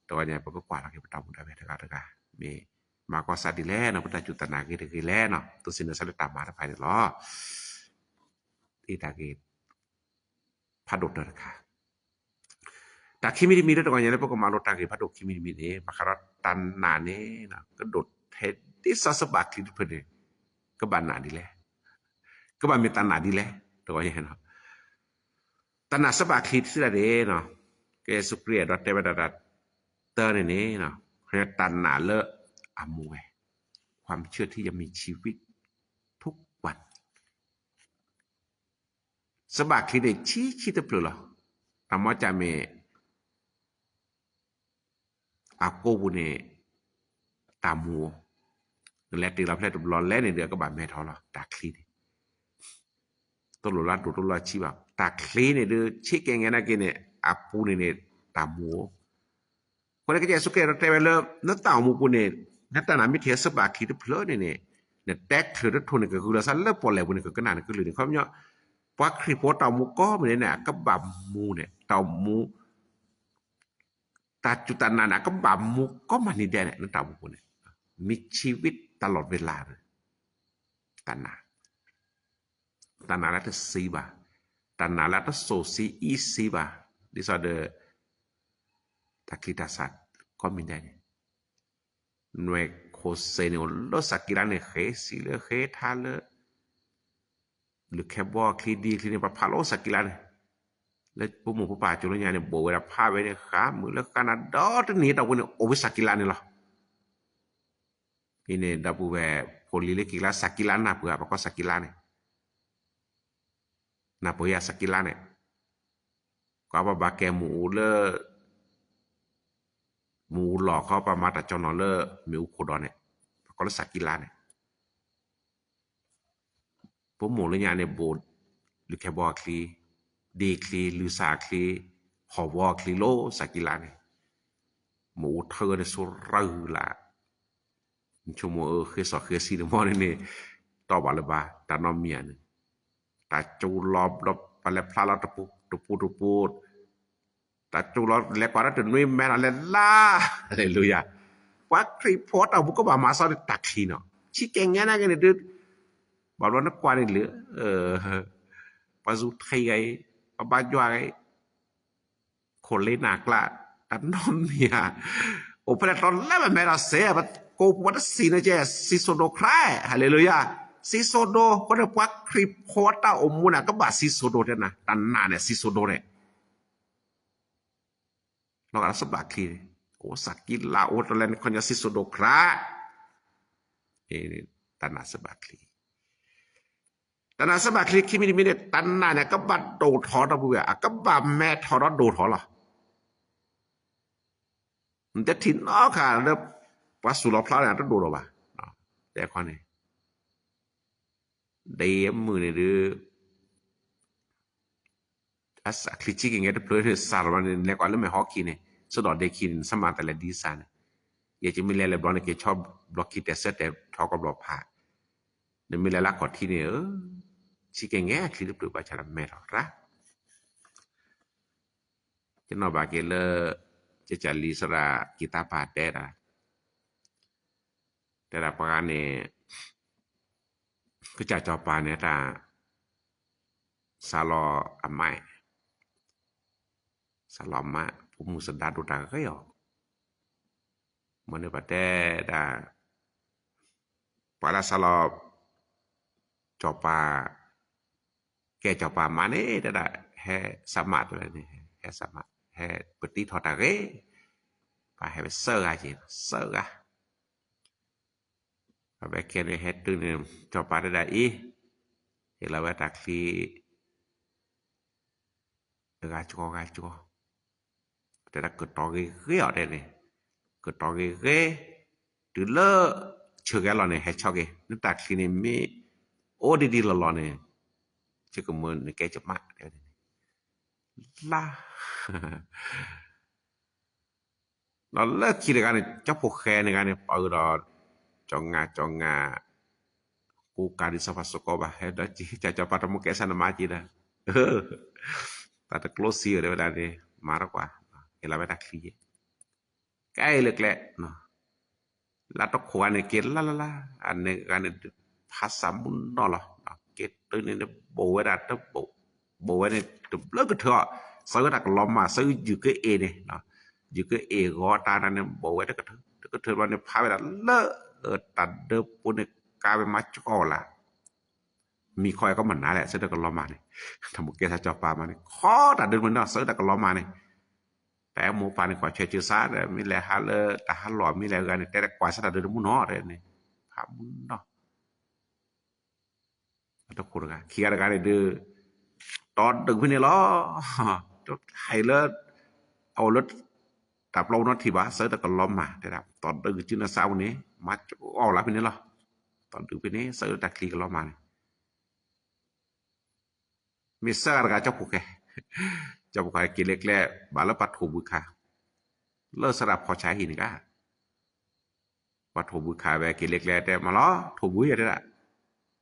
တဂီၤညါ ပကကွၢ်လီၤက့ၤပတၢ်အိၣ်မူဒၣ်ဝဲတဂၤတဂၤ မ့ၢ်မၤကီၢ်စးဒ်လဲၣ်နီၤ ပတၢ်စူၢ်တၢ်နာ်ဂ့ၤတဂ့ၤလဲၣ်နီၤ ဒိးသန့ၤသးလၢတၢ်မၤတဖၣ်န့ၣ်လီၤ. အတၢ်ဂ့ၢ် ဖးဒိၣ်တၢၢ်တခါ တၢ်ခံမံၤတမံၤလၢတဂီၤညါလၢပကမၤလိတၢ်ဂ့ၢ်ဖးဒိၣ်ခံမံၤတမံၤန့ၣ် ဘၣ်ဃးဒီးတၢ်နာ်န့ၣ် ကဒိၣ်ထဲဒ်စီၤစဘၣ်ချံတဖျၢၣ်န့ၣ် ကဘၣ်နာ်ဒ်လဲၣ် ကဘၣ်မ့ၢ်တၢ်နာ်ဒ်လဲၣ် တဂီၤညါ တၢ်နာ်စဘၣ်ချံတဖျၢၣ်န့ၣ် ကစၢ်ယ့ၣ်ၡူးခရံာ်အဲၣ်ဒိးတဲဝဲဒၣ်တၢ်တၢ်န့ၣ်န့ၣ် တၢ်နာ်လၢအမူဝဲ ความเชื่อที่ยังมีชีวิตทุกวัน စဘၣ်ချံန့ၣ်ဆံးဆံးတဖျၢၣ်လီၤ. တၢ်မီၢ်ကၢ်မ့ၢ် အကိးပူၤန့ၣ် တၢ်မူဧိၤ, နလဲၤတ့ၢ်လီၤဖဲလဲၣ်တဘျီလဲၣ်န့ၣ်ဒီး ကဘၣ်မဲထီၣ်လီၤ တၢ်ချံန့ၣ် တလိၣ်လၢဒိၣ်တလိၣ်လၢဆံးဘၣ်. တၢ်ချံန့ၣ်ဒုး ဆံးကဲငဲနာ်က့န့ၣ် အပူၤန့ၣ်န့ၣ် တၢ်မူဧိၤ. အဃိန့ၣ် ကစၢ်ယ့ၣ်ၡူးခရံာ်အဲၣ်ဒိးတဲဝဲလၢ နတၢ်အိၣ်မူပူၤန့ၣ် နတၢ်နာ်မ့ၢ်ထဲစဘၣ်ချံတဖျၢၣ်န့ၣ်န့ၣ် နတဲချုးတထိၣ်န့ၣ် ကဂုာ်လီၤသးလၢပီၣ်လဲၣ်ပူၤန့ၣ် ကကနၣ်နကလုၢ်န့ၣ် ခီပညီ ပှၤခရံာ်ဖိတၢ်အိၣ်မူကိးမုၢ်နံၤန့ၣ် အကဘၣ်မူန့ၣ် တၢ်အိၣ်မူ တၢ်စူၢ်တၢ်နာ်န့ၣ် အကဘၣ်မူကိးမုၢ်နံၤဒဲးန့ၣ် နတၢ်အိၣ်မူပူၤန့ၣ် မ့ၢ်ဆံးဝံတၢ်လီၢ်ဝဲလၢ်န့ၣ် တၢ်နာ် တၢ်နာ်လၢတသ့ဘၣ်, တၢ်နာ်လၢတစိာ်ဆံအံဆံဘၣ်, ဒ်သိးဒီး တၢ်ချံတၢ်သၣ်ကိးမုၢ်နံၤဒဲးန့ၣ် နွဲၣ်ခိၣ်စ့န့ၣ် အိၣ်လၢစးကံလါန့ၣ် ဃ့ဆံးလၢဃ့ထါလၢ လုၢ်ခဲဘီချံဒံချံန့ၣ် ပှၤဖးလီၤအိၣ်စးကံလါန့ၣ်, လၢပမိၢ်ပပၢ်ကၠိလၢညါန့ၣ် ဘိးဝဲဒၣ်ဖးဝဲန့ၣ် ဃးမုာ်လၢဃးနၤဒီတနံၤဒီပုၢ်ဝဲၢ်န့ၣ် အိၣ်ဝဲစးကံလါန့ၣ်လီၤ. အံၤန့ၣ် ဒီပုၢ်ဝဲၢ် ဖိလံၤလၢက့ၤကျါ စးကံလါနၢ်ပၢၢ် ပှၤကိးစးကံလါန့ၣ် နၢ်ပၢၢ်ယၤစးကံလါန့ၣ်, ကွၢ်ပှၤဘၣ်ကဲမုာ်အိၣ်လၢ မ့ၣ်အူလီၤခီ ပှၤမၤတၢ်ကၠီနီၤလၢမ့ၣ်အူခိၣ်ဒီးန့ၣ်, ပကိးလၢစးကံလါန့ၣ်, ပမိၢ်လၢညါန့ၣ် ဘိၣ်လုၢ်ခဲဘီအချံ, ဒ့ချံ, လုၢ်ဆၣ်အချံ, ဟီၣ်ဘီအချံလၢစးကံလါန့ၣ်, မ့ၣ်အူထၢန့ၣ် ဆိရၢဂုၤလၢ်, နဆိကမိၣ်အဃ့စီၣ်ဃ့ဆံတမီန့ၣ်န့ၣ်, တီၢ်ဘၣ်လၢၤဘၣ် တၢ်နီတမံၤဧါန့ၣ်, တၢ်ကၠိလီၤဘျီ ပှၤလဲၤဖျါလီၤတပူၤတပူၤတပူၤ တၢ်ကၠိလီၤ လဲၤကွၢ်ဒီးတနွံမဲထီၣ်လဲၤလါ, ဟါလ့လူယၤ, ပှၤခရံာ်ဖိတၢ်အိၣ်မူကဘၣ်မၤစီဒီးတၢ်ချံနီၤ, ဆံးကဲၣ်ညါနာ်က့န့ၣ်ဒုး, ဘၣ်ဘျီနကွၢ်န့ၣ်လၢ, ပှၤစူၤထံဂၤအံၤ, ပှၤဘါယွၤဂၤအံၤ, ခိၣ်လ့နၢ်ကျါ, တၢ်နီတမံၤဧါ, အိၣ်ဖဲလဲၣ်တတီၤလဲၣ်ဘၣ်မဲထီၣ်စဲး, ကိးပှၤတစံးန့ၣ်ကဲ စံးစိၣ်ဒိၣ်ခရါ, ဟါလ့လူယၤ, စံးစိၣ်ဒိၣ်, အဃိန့ၣ်ပှၤခရံာ်ဖိတၢ်အိၣ်မူန့ၣ် ကဘၣ်စံးစိၣ်ဒိၣ်တဲနၤ, တၢ်နာ်န့ၣ် စံးစိၣ်ဒိၣ်န့ၣ် လီၤဂာ်လၢစဘၣ်ချံန့ၣ်, အိၣ်စးကံလါအိၣ်တလဲန့ၣ် ခီညီစံးစိၣ်ဒိၣ်ခရါ, တၢ်နာ်စဘၣ်ချံ, တၢ်နာ်စဘၣ်ချံခံမံၤတမံၤန့ၣ် တၢ်နာ်န့ၣ် ကဘၣ်ဒိၣ်ထီၣ်ဒီပုၢ်ဝဲၢ်, အကဘၣ်မဲထီၣ်ဒီးဒိၣ်ထီၣ်လီၤ. နတထံၣ်နီတခါလၢ ပှၤစူၤလီၤဖျါန့ၣ် တဒိၣ်ထီၣ်ဘၣ်, တဲခီန့ၣ် ဒ်အမုၢ်န့ၣ်ဒုး အစးချံဆံးက့ၤငဲတဖျၢၣ်န့ၣ် စးထီၣ်ဘၣ်န့ၣ် လဲၤကွၢ်လၢမဲာ်ဟီခံန့ၣ် ဆိဒီးဒ့ခံန့ၣ် နဆၢမၤတၢ်လဲၤဒ်စးန့ၣ်, ယဲယမ့ၢ်လဲၤလဲၤဘျီန့ၣ် က့ၤဆီဘျီခံတဲာ်ဆၢတဲာ်ထီကီဘျီဖး, နမ့ၢ်လဲၤလၢခီၣ်ထံးန့ၣ်ဧၢ, ဆံးက့ၤငဲအချံတဖျၢၣ်ဘၣ်ဆၣ်ဒီးမဲထီၣ်ရၣ် ကနီၣ်ဘၣ်က့ၤလၢ ကကၢ်လံၤစရၣ်ကံၢ်သးပှၢ်တဲဒၣ်, တဲဒၣ်ပှၤဂၤန့ၣ် ကစၢ်စီၤပၤန့ၣ်တၢ် စးလီၤအမါ, စးလီၤအမါ ဖိမုၣ်စဒါဒိၣ်တၢ်ဂ့ၤအီၤ, မ့ၢ်န့ၣ်ပှၤတဲဒၣ် ပှၤလၢစးလီၤ စီၤပၤ ကဲစီၤပၤမါန့ၣ် တဲဒၣ် ဟဲစးမးတလဲန့ၣ် ဟဲစးမး ဟဲပတံထီၣ်တၢ်ဂ့ၤ, ပှၤဟဲဝဲသၢဂၤက့ၤ သၢဂၤ, အဝဲခဲန့ၣ်ဟဲတုၤန့ၣ် စီၤပၤတဲဒၣ်အံၤ, ဟ့ၣ်လီၤဝဲတၢ်ချံ ဂၤကီဂၤကီ, တဲဒၣ်ကတီၤဂ့ၤဂ့ၤအီၤတဲ, ကတီၤဂ့ၤဂ့ၤ, တုၤလၢဆၢက့ၤအလီၢ်န့ၣ် ဟဲဆီၣ်က့ၤ နတၢ်ချံန့ၣ်မ့ၢ်အိၣ်ဒံးဒံးလီၤလီၤန့ၣ်, ဆ့ကမၢနကဲကမး တဲ, လါ ဒီးလၢခံတဂၤန့ၣ် ကၠီဖိၣ်ဃဲန့ၣ်ဂၤန့ၣ် ပာ်အုးဒီး ကၠီငါ ကၠီငါ ကူကၤဒ်စီၤပၤစ့ၢ်ကီးဘၣ် ဟဲဒီးကၠီစီၤပၤတမူကဲစၢ်နမါက့ၤဒီး, တၢ်တကျိစံးအီၤတဲဝဲဒၣ်န့ၣ် မၤတကွၢ်, ဟ့ၣ်လီၤဝဲတၢ်ချံယဲ, ကဲအံၤလၢကျဲ လၢတခိၣ်ဂၤန့ၣ်က့ၤလၢလၢလၢ, အန့ၣ်ဂၤန့ၣ် ဖးစၢ်မုၢ်နီၢ်လီၤ, က့ၤတုၤန့ၣ်န့ၣ် ဘိၣ်ဝဲဒၣ်တဘိၣ်, ဘိၣ်ဝဲန့ၣ်တဘျုးကထၢအီၤ, စးဝဲတၢ်ကလီၤမၢ် စးယုၢ်ကအ့ၣ်န့ၣ်, ယုၢ်ကအ့ၣ်ဂီၤတၢ်န့ၣ် ဘိၣ်ဝဲတကထၢ, တကထၢဘျီန့ၣ် ဖးဝဲဒၣ်လၢ တၢ်ဒၢပူၤန့ၣ် ကါဝဲမၤကၠီလၢ မံၤခီအဲၣ်ကီမနၤလဲၣ် ဆၢတၢ်ကလီၤမၢ်န့ၣ်, တၢ်မူကဲစၢ်စီၤပၤမးန့ၣ် ခီတၢ်ဒၢမုၢ်နီၢ် ဆၢတၢ်ကလီၤမၢ်န့ၣ်, တၢ်အဲၣ်မိၢ်ပၢ်န့ၣ် ကွၢ်ဆၢစၢၤစးဒီး မ့ၢ်လဲၤဟးလၢတၢ်ဟးလီၢ် မ့ၢ်လဲၤဂၤန့ၣ် တဲတၢ်ကွၢ်ဆၢတၢ်ဒၢတမုၢ်နီၢ်တဲန့ၣ်, ဖးမုၢ်နီၢ် အတခိၣ်တဂၤ ခံဂၤတဂၤန့ၣ်ဒုး တီဒုးဖဲန့ၣ်လီၤ, တဟဲလၢ အအိၣ်လၢ တၢ်ပျီပူၤနီထံၣ်ဘၣ် ဆၢတၢ်ကလီၤမၢ် တဲဒၣ် တီဒုးကစုနၢ်စးပူၤန့ၣ် မၤကၠီလီၤဖဲန့ၣ်လီၤ, တီဒုးဖဲန့ၣ် ဆၢတၢ်ချံကလီၤမၢ်န့ၣ် မ့ၢ်ဆၢဂၤတဂၤကၠီဖိၣ်ဃဲ, ကၠီဖိၣ်ဃဲက့ၤလၢကျဲ ဘၣ်လၢပှၤထိၣ်ဘုခါ, လၢစရၣ်ဖီဆါဟံၣ်န့ၣ်ကါ, ပှၤထိၣ်ဘုခါဝဲက့ၤလၢကျဲတဲမၤလီၤ ထိၣ်ဘုယဲတဲဒၣ်,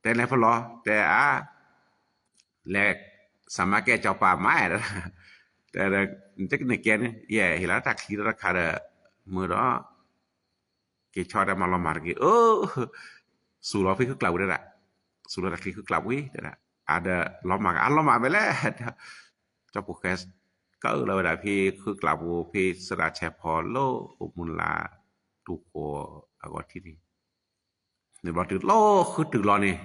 တဲလဲၤဖဲလီၤ တဲအါ, လဲၤ စၢ်မါကဲစီၤပၤမါ, တဲ နကဲန့ၣ် ယဟ့ၣ်လီၤတၢ်ချံတခါဒီး မုာ်ဒီး က့ၤဆီတဲမၤလီၤမၢ်တက့ၢ်, အၢ စူၤလီၤဖဲခုကျးပူၤတဲဒၣ်, စူၤလီၤတၢ်ချံခုကျးပူၤတဲဒၣ်, အါဒီးလီၤမၢ် အါလီၤမၢ်ဖဲလဲၣ်, ကၠီဖိၣ်ဃဲ ကၢလီၤဝဲဒၣ်ဖဲခုကျးပူၤ ဖဲစရၣ်ဆဲးဖီလၢအိၣ်မူလၢ် တူၢ်ဃီအဂီၢ်ထံးန့ၣ်, န့ၣ်ဘျီတုၤလီၤဃုတုၤလီၤန့ၣ်,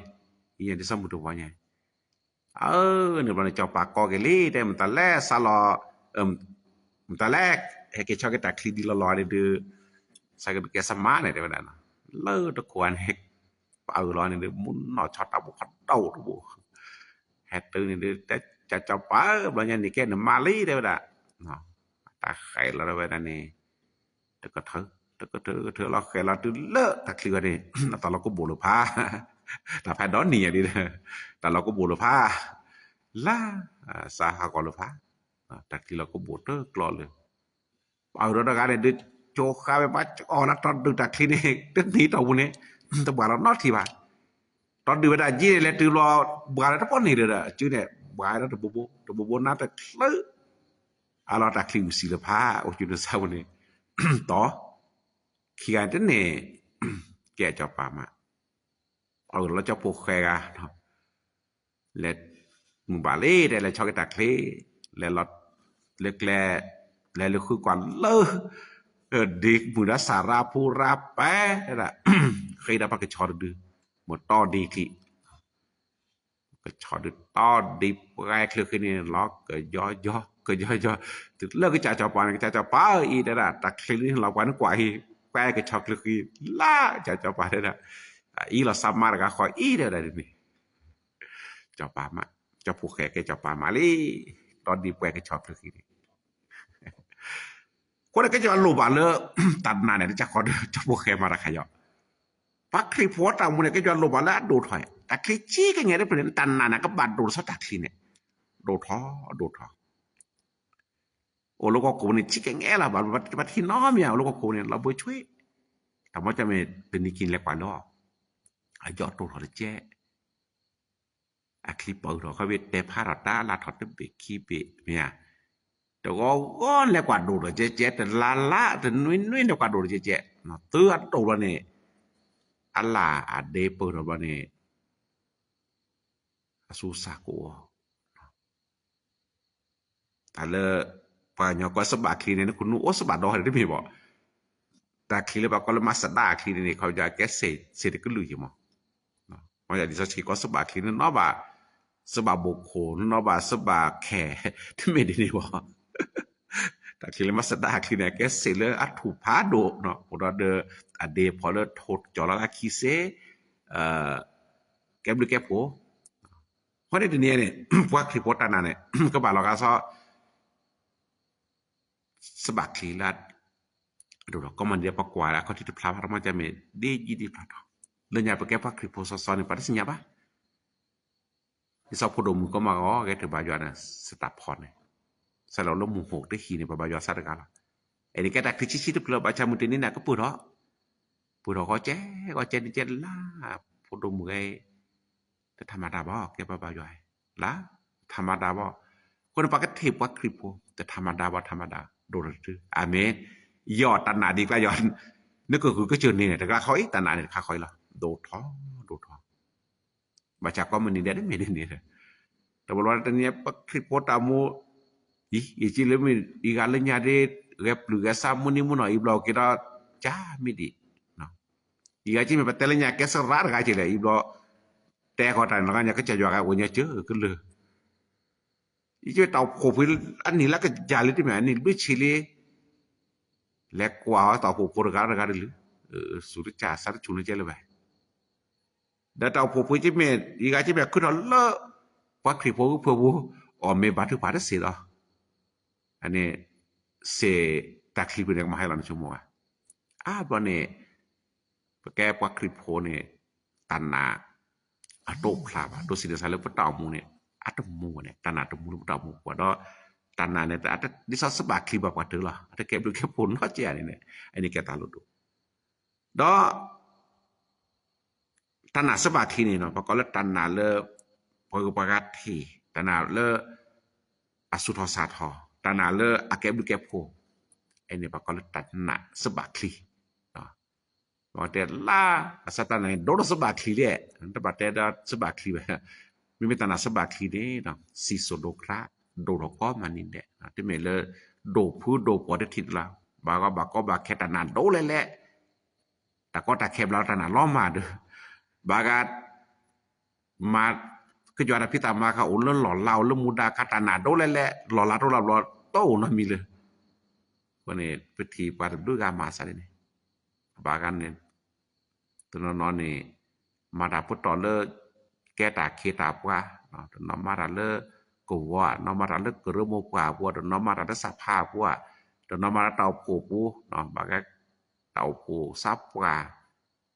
ယဲဒ်သိးမုၢ်တဝီညါ အၢ န့ၣ်ဘျီန့ၣ် စီၤပၤကိးက့ၤလံ တဲ မတၤလဲၣ်စးလီၤ, မတၤလဲၣ် ဟဲက့ၤဆီၣ်က့ၤတၢ်ချံဒ်လီၤလီၤန့ၣ်ဒုး, စးကဲစၢ်မါန့ၣ် တဲဝဲဒၣ်နီၤ, လၢတခိၣ်န့ၣ် ပာ်အုးလီၤန့ၣ်ဒုး မုၢ်နီၢ်ဆီတၢ်ဘိၣ်ခီဒိၣ်တဘိၣ်, ဟဲတုၤန့ၣ်ဒုး တဲ စီၤပၤဧၢ ဘျီညါန့ၣ်ကဲနမါလံ တဲဝဲဒၣ်, တၢ်ဃဲးလီၤဝဲဒၣ်န့ၣ် တကထၢ, တကထၢ တကထၢလီၤ ဃဲၤလီၤတုၤလၢတၢ်ချံဂၤန့ၣ် အတၢ်လီၤကဘိၣ်လၢၤဖး, တၢ်ဖးဒိၣ်နံၤညါလံ, တၢ်လီၤကဘိၣ်လၢၤဖး, လၢ စးဟးဂီၤလၢၤဖး, တၢ်ချံလီၤကဘိၣ်တကျီလၢၤ ပှၤအုၣ်ဒီးတဂၤန့ၣ် ဒုးကၠိဃါဝဲ ဘၣ်အီၣ်လၢတီဒုၣ်တၢ်ချံန့ၣ် တနံၤတီၢ်ပူၤန့ၣ် တဘှါလီၤနီတထံၣ်ဘၣ်. တီဒုၣ်ဝဲဒၣ်က့န့ၣ် လဲၤတုၤဘျီ ဘှါလၢတပီၢ်န့ၣ်ဒီး အစုန့ၣ် ဘှါဒီးတဘိဘိ တဘိဘိနါတချုး အလီၤတၢ်ချံအုၣ်စံာ်လၢၤဖး အိၣ်ကၠူနစၢ်ပူၤန့ၣ် တီ ခံဂၤတန့ၣ် ကဲအကၠီၤပၤမး အဝဲလီၤကၠီဖိဃဲဂၤ လဲၤ မုၢ်ဘၣ်လံ တဲလဲၤဆီက့ၤတၢ်ချံ လဲၤလီၤ လၢကျဲ လဲၤလၢဃုကွၢ်လၢ ဒ့မုၢ်ဒီးစၢ်ရါဖိရါပဲ တဲဒၣ် ဃ့ဒီးပှၤကဆီတဒု မ့ၢ်တီဒ့ချံ ကဆီဒုတီဒ့ပှဲၤချၢဃံန့ၣ်လီၤ ကယီယီ ကယီယီ တုၤလၢကစၢ်ကၠီၤပၤန့ၣ် ကစၢ်ကၠီၤပၤအံၤ တဲဒၣ် တၢ်ချံန့ၣ်လီၤ ပှၤနကွၢ်အံၤ ပှဲၤကဆီချၢဃံ လၢကစၢ်ကၠီၤပၤတဲဒၣ် အံၤလီၤ စးမါတဂၤဃီအံၤ တဲဒၣ်ဒ်န့ၣ် ကၠီၤပၤမး ကၠီဖိဃဲကဲကၠီၤပၤမးလံ တီဒ့ပှဲၤကဆီချၢဃံန့ၣ် အဃိန့ၣ် ကဲယွၤလိၣ်ဘၣ်လၢ တၢ်နာ်န့ၣ် တၢ်ကီဒီး ကၠီဖိဃဲမၤတၢ်ခါယီၤ ပှၤခရံာ်ဖိတၢ်အိၣ်မူန့ၣ် ကဲယွၤလိၣ်ဘၣ်လၢအဒိၣ်ထီၣ် တၢ်ချံဆံးကဲငဲၤတဖျၢၣ်န့ၣ် တၢ်နာ်န့ၣ် ကဘၣ်ဒိၣ်ထီၣ်ဆီတၢ်ချံန့ၣ် ဒိၣ်ထီၣ် ဒိၣ်ထီၣ် အိၣ်လၢကီၢ်ခိၣ်န့ၣ် ဆံးကဲငဲၤလီၤ ဘၣ်ပထံၣ်နီတမံၤ အိၣ်လၢကီၢ်ခိၣ်န့ၣ် လီၤဘှံးဆွံ တၢ်မ့ၢ်ကမ့ၢ် တနံၤက့ၤလဲၤကွၢ်လၢ အယီၢ်တိၢ်ထီၣ်တကဲ အချံပၢၢ်ထီၣ် ခီဖျိတဲဖးထီၣ်တၢ် အလၢ်ထီၣ်တဘ့ၣ်ခံဘ့ၣ် မ့ၢ်ဧါ, တဂီၤဂီၤလဲၤကွၢ်ဒိၣ်ထီၣ်ကဲကဲ တလါလါ တနွံနွံလဲၤကွၢ်ဒိၣ်ထီၣ်ကဲကဲ, သုအဒိၣ်ဘျီန့ၣ် အလၢ်အဒ့ပၢၢ်ထီၣ်ဘျီန့ၣ် အဆူစၢ်ကအိၣ် တၢ်လၢ ပှၤကညီကိးစဘၣ်ချံန့ၣ် နခူၣ်နူာ်အိၣ်စဘၣ်ဒီတမ့ၢ်ဘၣ်. တၢ်ချံလၢပှၤကိးလၢ Mazda အချံန့ၣ်န့ၣ် ခီပညီကဲစ့ၢ်တကလုာ်ယံၤမး. ဒ်သိးဆံးကိးစဘၣ်ချံန့ၣ် နီၣ်ဘၣ် စဘၣ်ဘိၣ်ခိၣ် နီၣ်ဘၣ်စဘၣ်ခဲ တမ့ၢ်ဒ်န့ၣ်ဘၣ်. တၢ်ချံလၢ Mazda အချံန့ၣ် ကဲစ့ၢ်လၢအထူၣ်ဖးဒိၣ် အိၣ်ဒီးဒီး အဒ့ဖီၣ်လၢထိၣ်ကၠီၤလီၤလၢခံစ့ၢ် ကဲဘျုးကဲဖှိၣ် အဃိန့ၣ်တနံၤအံၤန့ၣ် ပှၤခရံာ်ဖိတၢ်နာ်န့ၣ် ကဘၣ်လီၤဂာ်စီ စဘၣ်ချံလၢ အဒိၣ်ထီၣ် ကိးမုၢ်နံၤဒဲး ပကွၢ်လၢအခီၣ်ထံးတဖျါဘၣ် တမ့ၢ်ကမ့ၢ် ဒ်ယံာ်ဒ်ဖျါထီၣ် လၢညါပကဲပှၤခရံာ်ဖိစီစီန့ၣ် ပှၤတသ့ၣ်ညါဘၣ်. ဒ်သိးဖိဒိၣ်မုၣ်ကီမးဂီၤ ဂဲၤထၢၣ်ဘါယွၤန့ၣ် စတၢ်ဖီၣ်န့ၣ် စးလီၤလၢမုၢ်ဟိၣ်တဟံၣ်န့ၣ် ပဘါယွၤစးတဂၤလီၤ. အဲန့ၣ်ကဲတၢ်ချံဆံးဆံးတဖျၢၣ် ဘၣ်ဆၣ်မုၢ်တနံၤန့ၣ် ကပၢၢ်ထီၣ် ပၢၢ်ထီၣ်ဂီၤကဲ ဂီၤကဲန့ၣ်ကဲလၢ ဖိဒိၣ်မုၣ်ဂဲၤ တထးမၤတၢ်ဘၣ် ကဲပှၤဘါယွၤ လၢ တထးမၤတၢ်ဘၣ်. အဃိန့ၣ် ပှၤကထံၣ်ပှၤခရံာ်ဖိ တထးမၤတၢ်ဘၣ် ထးမၤတၢ် ဒိၣ်ထီၣ်တတုၤ အၤမ့ၣ်. ယီၢ်တၢ်နာ်ဒ်ကျါယီၢ် နကဂုာ်ကစၢၢ်န့ၣ် တဂၤဃီအံၤ တၢ်နာ်န့ၣ်တခါဃီအံၤလီၤ ဒိၣ်ထီၣ် ဒိၣ်ထီၣ် ဘၣ်ဆၣ်ကိးမုၢ်နံၤဒဲး တမ့ၢ်ဒ်န့ၣ် တဘျီတနံၤ ပှၤခရံာ်ဖိတၢ်အိၣ်မူ အံၤ ယစံးလၢမ့ၢ် အံၤဂၤလၢညါဒ် ဂဲၤပျုၢ်ဂဲၤဆါမုၢ်နံၤမုၢ်နီၢ် အံၤဘျီက့ၤဒီး ကၢ်မ့ၢ်ဒံး အံၤဂၤက့မ့ၢ်ပတဲလၢညါ ကဲစရးတဂၤက့လဲၣ် အံၤဘျီ တဲဃီတၢ်န့ၣ်လီၤ ကညီကစၢ်ယွၤဂၤ အိၣ်ညီစၢၤကလုၢ် ယက့တၢ်အိၣ်ဖှိၣ်ဖှံ အနံၣ်လၢကယၤလံတမ့ၢ် အနံၣ်လွံၢ်ဆံလံ လဲၤကွၢ်အီၤတၢ်အိၣ်ဖှိၣ်ဖိတဂၤတဂၤတလၢ စူၤတကၢ်စးတဆူၣ်န့ၣ်ကဲလၢၤဘၣ် ဒီးတၢ်အိၣ်ဖှိၣ်ဖှံကမ့ၢ် အံၤဂၤကမ့ၢ်ခုထီၣ်လၢ ပှၤခရံာ်ဖိဂုၢ်ဖၢပူၤ အီၣ်မ့ၢ်ဘါထုကဖၣ်တစ့ၢ်လီၤ အန့ၣ် စ့ၢ်တၢ်ချံပူၤန့ၣ် ကမၤဟဲလီၤနဆိကမိၣ်ဘၣ် အါဘျီန့ၣ် ပကဲပှၤခရံာ်ဖိန့ၣ် တၢ်နာ် အတအိၣ်ဖျါဘၣ် ဒိးစံးဒိးဆါလၢပတၢ်အိၣ်မူန့ၣ် အတမူဘၣ်န့ၣ် တၢ်နာ်တမူလၢပတၢ်အိၣ်မူပူၤဒီး တၢ်နာ်န့ၣ် ဒ်သိးစဘၣ်ချံဘၣ်ပှၤတၢၢ်လီၤ အတကဲဘျုးကဲဖှိၣ်နီတစဲးန့ၣ် အန့ၣ်ကဲတၢ်လိၣ်ဒိၣ် ဒီး တၢ်နာ်စဘၣ်ချံန့ၣ် ပှၤကိးလၢတၢ်နာ်လၢ ပှၤဂုၤပှၤဂၤထံၣ် တၢ်နာ်လၢ အဆူၣ်ထီၣ်စၢ်ထီၣ် တၢ်နာ်လၢအကဲဘျုးကဲဖှိၣ် အဲန့ၣ်ပှၤကိးလၢတၢ်နာ်စဘၣ်ချံ ပှၤတဲလၢ အစၢ်တၢ်နာ်န့ၣ် ဒိၣ်ဒီးစဘၣ်ချံလဲၣ် တဘၣ်တဲဒီးစဘၣ်ချံဘၣ် မ့မ့ၢ်တၢ်နာ်စဘၣ်ချံန့ၣ် စံၣ်စိၤဒိကျါ ဒိၣ်ထီၣ်ကိးမုၢ်နံၤဒဲး တမ့ၢ်လၢ ဒိၣ်ဖုဒိၣ်ပှီၤတထံၣ်တလီၤ ဘၣ်ဂီၢ်ဘၣ်ကီဘၣ်ခဲတၢ်နာ်ဒိၣ်လဲၣ်လဲၣ် တၢ်ကီတၢ်ခဲဘျါလီၤတၢ်နာ်လီၤမၢ်ဒီး ဘၣ်ဂၤ မၤ ကယွၤတၢ်ဖံးတၢ်မၤကအိၣ်လၢလီၢ်လၤအိၣ်လၢမူဒါခါ တၢ်နာ်ဒိၣ်လဲၣ်လဲၣ် လီၢ်လၤတအိၣ်လၢဘျီ တအိၣ်နီတမံၤလၢၤ အဃိန့ၣ် ပထံၣ်ပှၤတဘျုးဂၤမၤစၢၤန့ၣ် ဘၣ်ဂၤန့ၣ် တနီၤနီၤန့ၣ် မၤတၢ်ပတီၢ်လၢ ကဲတၢ်ခ့တၢ်ပှၤ တနီၤမၤတၢ်လၢ ကဝီၤ တနီၤမၤတၢ်လၢကရၢမိၢ်ပှၢ်အပူၤ တနီၤမၤတၢ်လၢစၢ်ဖးအပူၤ တနီၤမၤလၢတၢ်အိၣ်ဖှိၣ်ပူၤ ဘၣ်ဃး တၢ်အိၣ်ဖှိၣ်သးပှၢ်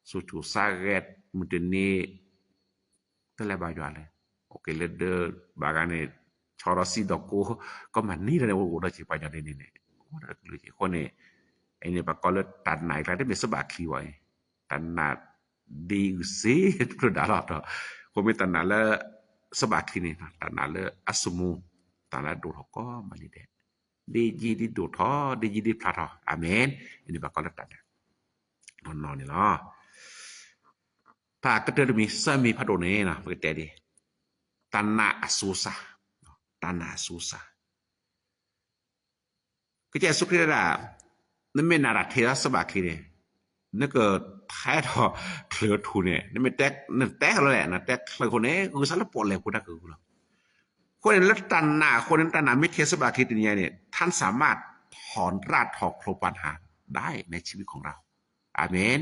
စူၣ်စူၣ်စးဂဲၤ မုၢ်တနံၤ တလဲၤဘၣ်ယွၤလဲၣ်. အိၣ်က့ၤလၢဒၢး ဘၣ်ဂၤန့ၣ် ဆီဒီးစံဒီးကိ ကီမၤနံၤဒီးန့ၣ် အိၣ်ဒီးက့ၤပှၤညီဒ်န့ၣ်န့ၣ် အဃိန့ၣ် အဃိန့ၣ် အံၤန့ၣ် ပှၤကိးလၢတၢ်နာ်အကျါ တမ့ၢ်စဘၣ်ချံဘၣ်အံၤ တၢ်နာ်ဒ်အုၣ်စ့တဖျၢၣ်ဒၣ်လီၤဒီး အဃိမ့ၢ်တၢ်နာ်လၢ စဘၣ်ချံန့ၣ် တၢ်နာ်လၢအစမူ တၢ်နာ်လၢဒိၣ်ထီၣ်ကီမၤနံၤဒဲး ဒ်ယံာ်ဒ်ဒိၣ်ထီၣ် ဒ်ယံာ်ဒ်ဖျါထီၣ် အၤမ့ၣ်. အံၤန့ၣ် ပှၤကိးလၢတၢ်နာ် နီၢ်နီၢ်န့ၣ်လီၤ. တၢ်ကတၢၢ်တမံၤ ဆၢမံၤဖးဒိၣ်န့ၣ် ပကတဲဒ် တၢ်နာ်အစိၤစၢ်, တၢ်နာ်အစိၤစၢ် ကစၢ်ယ့ၣ်ၡူးခရံာ်တဲဒၣ် နမ့ၢ်နာ်တၢ်ထဲစဘၣ်ချံန့ၣ် နကထဲထီၣ်ချၢၣ်ထူၣ်န့ၣ် နမ့ၢ်တဲ နတဲလီၤလဲၣ် နတဲချၢၣ်ထူၣ်န့ၣ် ဂုာ်စၢ်လၢပီၣ်လဲၣ်ဖိတၢ်ကဂုာ်လီၤ. အဃိန့ၣ် လၢတၢ်နာ်အဃိန့ၣ် တၢ်နာ်မ့ၢ်ထဲစဘၣ်ချံတနံၤညါန့ၣ် ท่านสามารถถอนรากถอนโคนปัญหาได้ในชีวิตของเรา อาเมน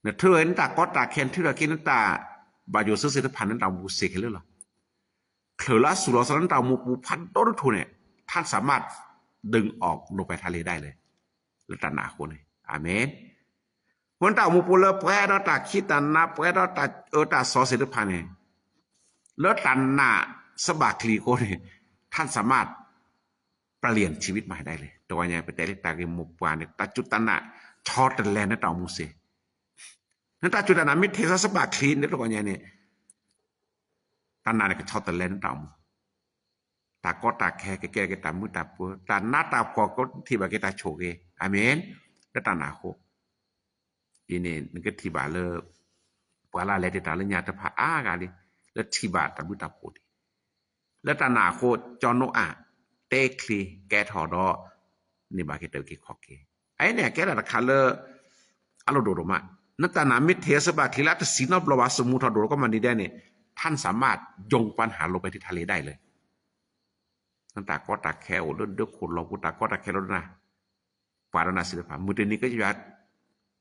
နထုးနတၢ်ကီတၢ်ခဲ နထုးထီၣ်က့ၤနတၢ်ဘၣ်ယိၣ်စ့သ့ၣ်တဖၣ်န့ၣ် နတၢ်အိၣ်မူပူၤစ့ၢ်ကီးလၢလီၤ. ချၢၣ်လၢအစူၢ်လီၤစၢၤလၢနတၢ်အိၣ်မူပူၤဖးဒိၣ်တထူၣ်န့ၣ် ท่านสามารถดึงออกลงไปทะเลได้เลย လၢတၢ်နာ်အဃိန့ၣ် အၤမ့ၣ်. အဃိနတၢ်အိၣ်မူပူၤလၢပှဲၤဒီးတၢ်ခံးတၢ်နၤ ပှဲၤဒီးတၢ်အၢတၢ်သီသ့ၣ်တဖၣ်န့ၣ် လၢတၢ်နာ်စဘၣ်ချံအဃိန့ၣ် ท่านสามารถ เปลี่ยนชีวิตใหม่ได้เลย တဂီၤညါ ပတဲလၢတၢ်ဂ့ၢ်မိၢ်ပှၢ်န့ၣ် တၢ်စူၢ်တၢ်နာ် ဆီတလဲနတၢ်အိၣ်မူစ့ၢ် နတၢ်စူၢ်တၢ်နာ်မ့ၢ်ထဲစဘၣ်ချံန့ၣ် တဂီၤညါန့ၣ် တၢ်နာ်န့ၣ်ကဆီတလဲနတၢ်အိၣ်မူ တၢ်ကီတၢ်ခဲကကဲက့ၤတၢ်မုာ်တၢ်ပၢၤ တၢ်နးတၢ်ဖှီၣ်ကထံၣ်ဘၣ်က့ၤတၢ်ဆိၣ်ဂ့ၤ အၤမ့ၣ် လၢတၢ်နာ်အဃိ အံၤန့ၣ် နကထံၣ်ဘၣ်လၢ ပှၤလၢလဲၤတ့ၢ်တၢ်လၢညါတဖၣ်အါဂၤလံ လၢထံၣ်ဘၣ်တၢ်ဘျုးတၢ်ဖှိၣ်ဒံး လၢတၢ်နာ်အဃိ ကၠီၤနိအၤ တဲချ့ကဲထီၣ်ဒီး န့ၢ်ဘၣ်က့ၤတၢ်အုၣ်က့ၤခီၣ်က့ၤ အအံၤန့ၣ် အကဲဒၣ်တခါလၢ အလိၣ်ဒိၣ်ဒိၣ်မး နတၢ်နာ်မ့ၢ်ထဲစဘၣ်ချံလၢအတဆံးနီတဘျီဘၣ် စမူထီၣ်ဒိၣ်ထီၣ်ကီမၤနံၤဒဲးန့ၣ် ท่านสามารถโยนปัญหาลงไปที่ทะเลได้เลย နတၢ်ကီတၢ်ခဲအိၣ်လၢဒၢးခိၣ်လီၢ်ပူၤ တၢ်ကီတၢ်ခဲလၢနၤ ပှၤဒီးနၤသ့ၣ်တဖၣ် မုၢ်တနံၤကယွၤ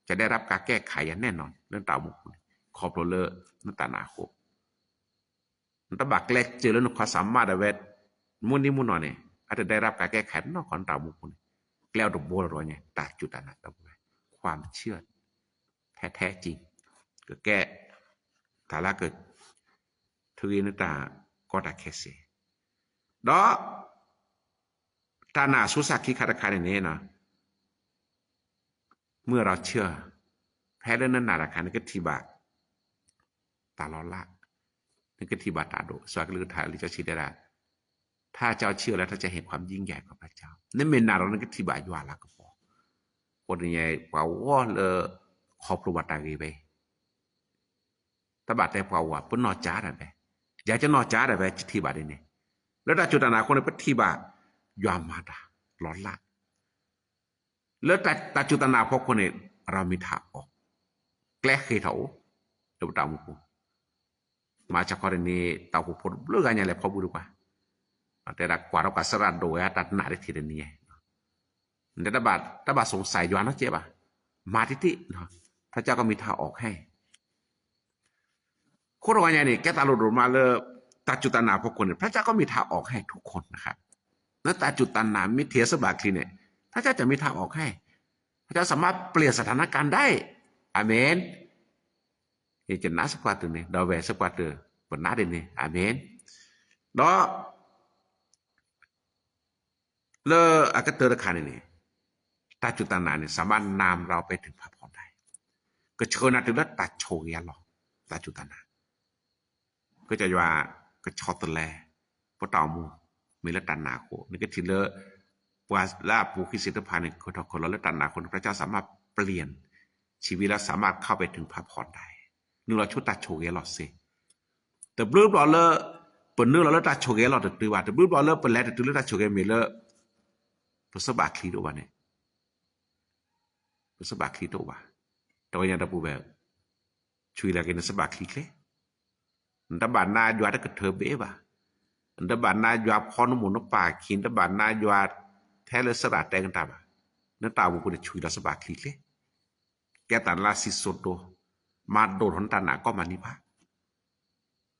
ကဒဲးရးကၤကဲခးယၤနဲၣ်နီၣ် လၢနတၢ်အိၣ်မူပူၤန့ၣ် ခီဖျိလၢနတၢ်နာ်အဃိ နတဘၣ်ကျဲးစၢးလၢနခီၣ်စးမးဒၣ်ဝဲ မုၢ်နံၤမုၢ်နီၢ်န့ၣ် အတဒဲးရးကၤကဲခးနီၢ်ကီၢ် နတၢ်အိၣ်မူပူၤန့ၣ် ကျဲအိၣ်တဘိလီၤတဂီၤညါ တၢ်စူၢ်တၢ်နာ်တၢ်ပဝဲ ความเชื่อ ထဲထဲကံ ကကဲ တၢ်လၢက ထုးဂ့ၤနတၢ်ကီတၢ်ခဲစ့ၢ် ဒီး တၢ်နာ်အစိၤစၢ်ခံခါတခါန့ၣ်န့ၣ် เมื่อเราเชื่อ ဖဲလၢနနာ်တခါ နကထံၣ်ဘၣ် တၢ်လီၤလး နကထံၣ်ဘၣ်တၢ်ဒိၣ် စှၤကလုၢ်ကထါလံာ်စီဆှံတဲဒၣ် ถ้าเจ้าเชื่อแล้ว เจ้าจะเห็นความยิ่งใหญ่ของพระเจ้า နမ့ၢ်နာ်ဒီး နကထံၣ်ဘၣ်ယွၤလၤကပီၤ အဃိန့ၣ် ပှၤဂီၢ်လၢ ခီဖျိဘၣ်တၢ်ဂ့ၤဝဲ တဘၣ်တဲပှၤဝၤ ပနီၢ်ကါဒၣ်ဝဲ ယၤကနီၢ်ကါဒၣ်ဝဲ ယထံၣ်ဘၣ်ဒ်န့ၣ် လၢတၢ်စူၢ်တၢ်နာ်အဃိန့ၣ် ပထံၣ်ဘၣ် ယွၤမၤတၢ်လီၤလး လၢတၢ်စူၢ်တၢ်နာ်အဖီခိၣ်န့ၣ် เรามีทางออก ကျဲဃ့ၢ်ထီၣ်အိၣ် လၢပတၢ်အိၣ်မူပူၤ မၤစၢၤခီတနံၤ တၢ်အိၣ်ဖှိၣ်ဖိတဘျုးဂၤညါလဲၤဖီဘူၣ်ဒံးပှၤ တဲဒၣ်ကွၢ်ထီၣ်ကွၢ်စရၣ်ဒိၣ်ဝဲတၢ်နာ်တထံၣ်တနံၤညါ နတဘၣ် တဘၣ်สงสัยယွၤနီတစဲးဘၣ် မၤတံၢ်တံၢ် พระเจ้าก็มีทางออกให้ ခိတဂီၤညါန့ၣ် ကဲတၢ်လိၣ်ဒိၣ်မးလၢ တၢ်စူၢ်တၢ်နာ်အဖီခိၣ်န့ၣ် พระเจ้าก็มีทางออกให้ทุกคนนะครับ နတၢ်စူၢ်တၢ်နာ်မ့ၢ်ထဲစဘၣ်ချံန့ၣ် พระเจ้าจะมีทางออกให้ พระเจ้าสามารถเปลี่ยนสถานการณ์ได้ อาเมน ယကနၣ်စပှၢ်တၢၢ်န့ၣ် ဒီးဝဲၢ်စပှၢ်တၢၢ် ပနၢ်ဒ်န့ၣ် อาเมน ဒီး လၢအကတၢၢ်တခါန့ၣ်န့ၣ် တၢ်စူၢ်တၢ်နာ်န့ၣ် สามารถนำเราไปถึงพระพรได้ ကဆှၢနၤတုၤလၢတၢ်ဆိၣ်ဂ့ၤအလီၢ် တၢ်စူၢ်တၢ်နာ် ကစၢ်ယွၤ ကဆီတလဲ ပတၢ်အိၣ်မူ မ့ၢ်လၢတၢ်နာ်အဃိ နကထံၣ်လၢ ပှၤလၢအပူၤကွံာ်သ့ၣ်တဖၣ်န့ၣ် ကထီၣ်ခိၣ်လီၤလၢတၢ်နာ်အဃိန့ၣ် พระเจ้าสามารถเปลี่ยนชีวิตแล้วสามารถเข้าไปถึงพระพรได้ နုာ်လီၤဆူတၢ်ဆိၣ်ဂ့ၤအလီၢ်စ့ၢ် တဘျုးဘျီလၢ ပနုာ်လီၤလၢတၢ်ဆိၣ်ဂ့ၤအလီၢ်တတုၤဘၣ် တဘျုးဘျီလၢပလဲၤတတုၤလၢတၢ်ဆိၣ်ဂ့ၤမ့ၢ်လၢ ပစဘၣ်ချံတအိၣ်ဘၣ်န့ၣ် ပစဘၣ်ချံတအိၣ်ဘၣ် တဂီၤညါဒီပုၢ်ဝဲၢ် ဆူၣ်လီၤက့ၤနစဘၣ်ချံချ့ နတဘၣ်နာ်ယွၤတကထၢဘ့ၣ်ဘၣ် နတဘၣ်နာ်ယွၤဖီနမိၢ်နပၢ်ခံ နတဘၣ်နာ်ယွၤထဲလၢသရၣ်တဲကတၢၢ်ဘၣ် နတၢ်အိၣ်မူပူၤန့ၣ် ဆူၣ်လီၤစဘၣ်ချံချ့ ကဲတၢ်လၢစံၣ်စိၤတိၤ မၤဒိၣ်ထီၣ်နတၢ်နာ်ကီမၤနံၤဖး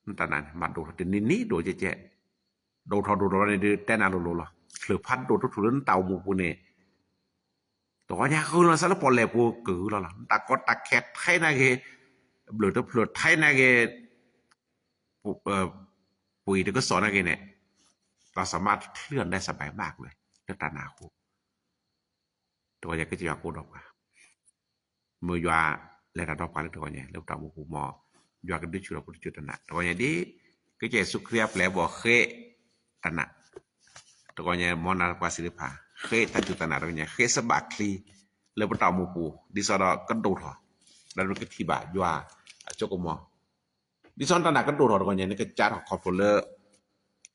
နတၢ်နာ်န့ၣ် မၤဒိၣ်ထီၣ်တနံၤနံၤဒိၣ်ကဲကဲ ဒိၣ်ထီၣ်ဒိၣ်ထီၣ်န့ၣ်ဒီး တဲနၤလိၤလိၤလီၤ ချၢၣ်ဖးဒိၣ်တထူၣ်လၢနတၢ်အိၣ်မူပူၤန့ၣ် တဂီၢ်ညါဃုလီၤစၢလၢပီၣ်လဲၣ်ပူၤကဂုာ်လီၤလီၤ. တၢ်ကီတၢ်ခဲထဲနာ်က့ၤ, ဘျုးတဖျၢၣ်ထဲနာ်က့ၤ, ပှ့ၤတကစီၣ်နာ်က့ၤန့ၣ်, ပှၤစၢမးတချုးန့ၣ် စဘဲးမးကလဲၣ် လၢတၢ်နာ်အဃိ, တဂီၢ်ညါကစၢ်ယွၤကအိၣ်ဒီးပှၤ မ့ၢ်ယွၤလဲၤတၢ်ဒီးပှၤလၢတဂီၢ်ညါ လၢပတၢ်အိၣ်မူပူၤမ့ၢ် ယွၤကဒုးဆူၣ်ထီၣ်ပတၢ်စူၢ်တၢ်နာ် တဂီၢ်ညါဒ် ကစၢ်ယ့ၣ်ၡူးခရံာ်အပျဲၢ်အဘီၣ်ဃ့တၢ်နာ်, တဂီၢ်ညါမ်နၤပှၤသ့ၣ်တဖၣ် ဃ့တၢ်စူၢ်တၢ်နာ်တဂီၢ်ညါ ဃ့စဘးချံ လၢပတၢ်အိၣ်မူပူၤ ဒ်သိးဒီးကဒိၣ်ထီၣ်, ဒီးနကထံၣ်ဘၣ်ယွၤအစိကမီၤ ဒ်သိးနတၢ်နာ်ကဒိၣ်ထီၣ်တဂီၢ်ညါ နကစးထီၣ်ခီဖျိလၢ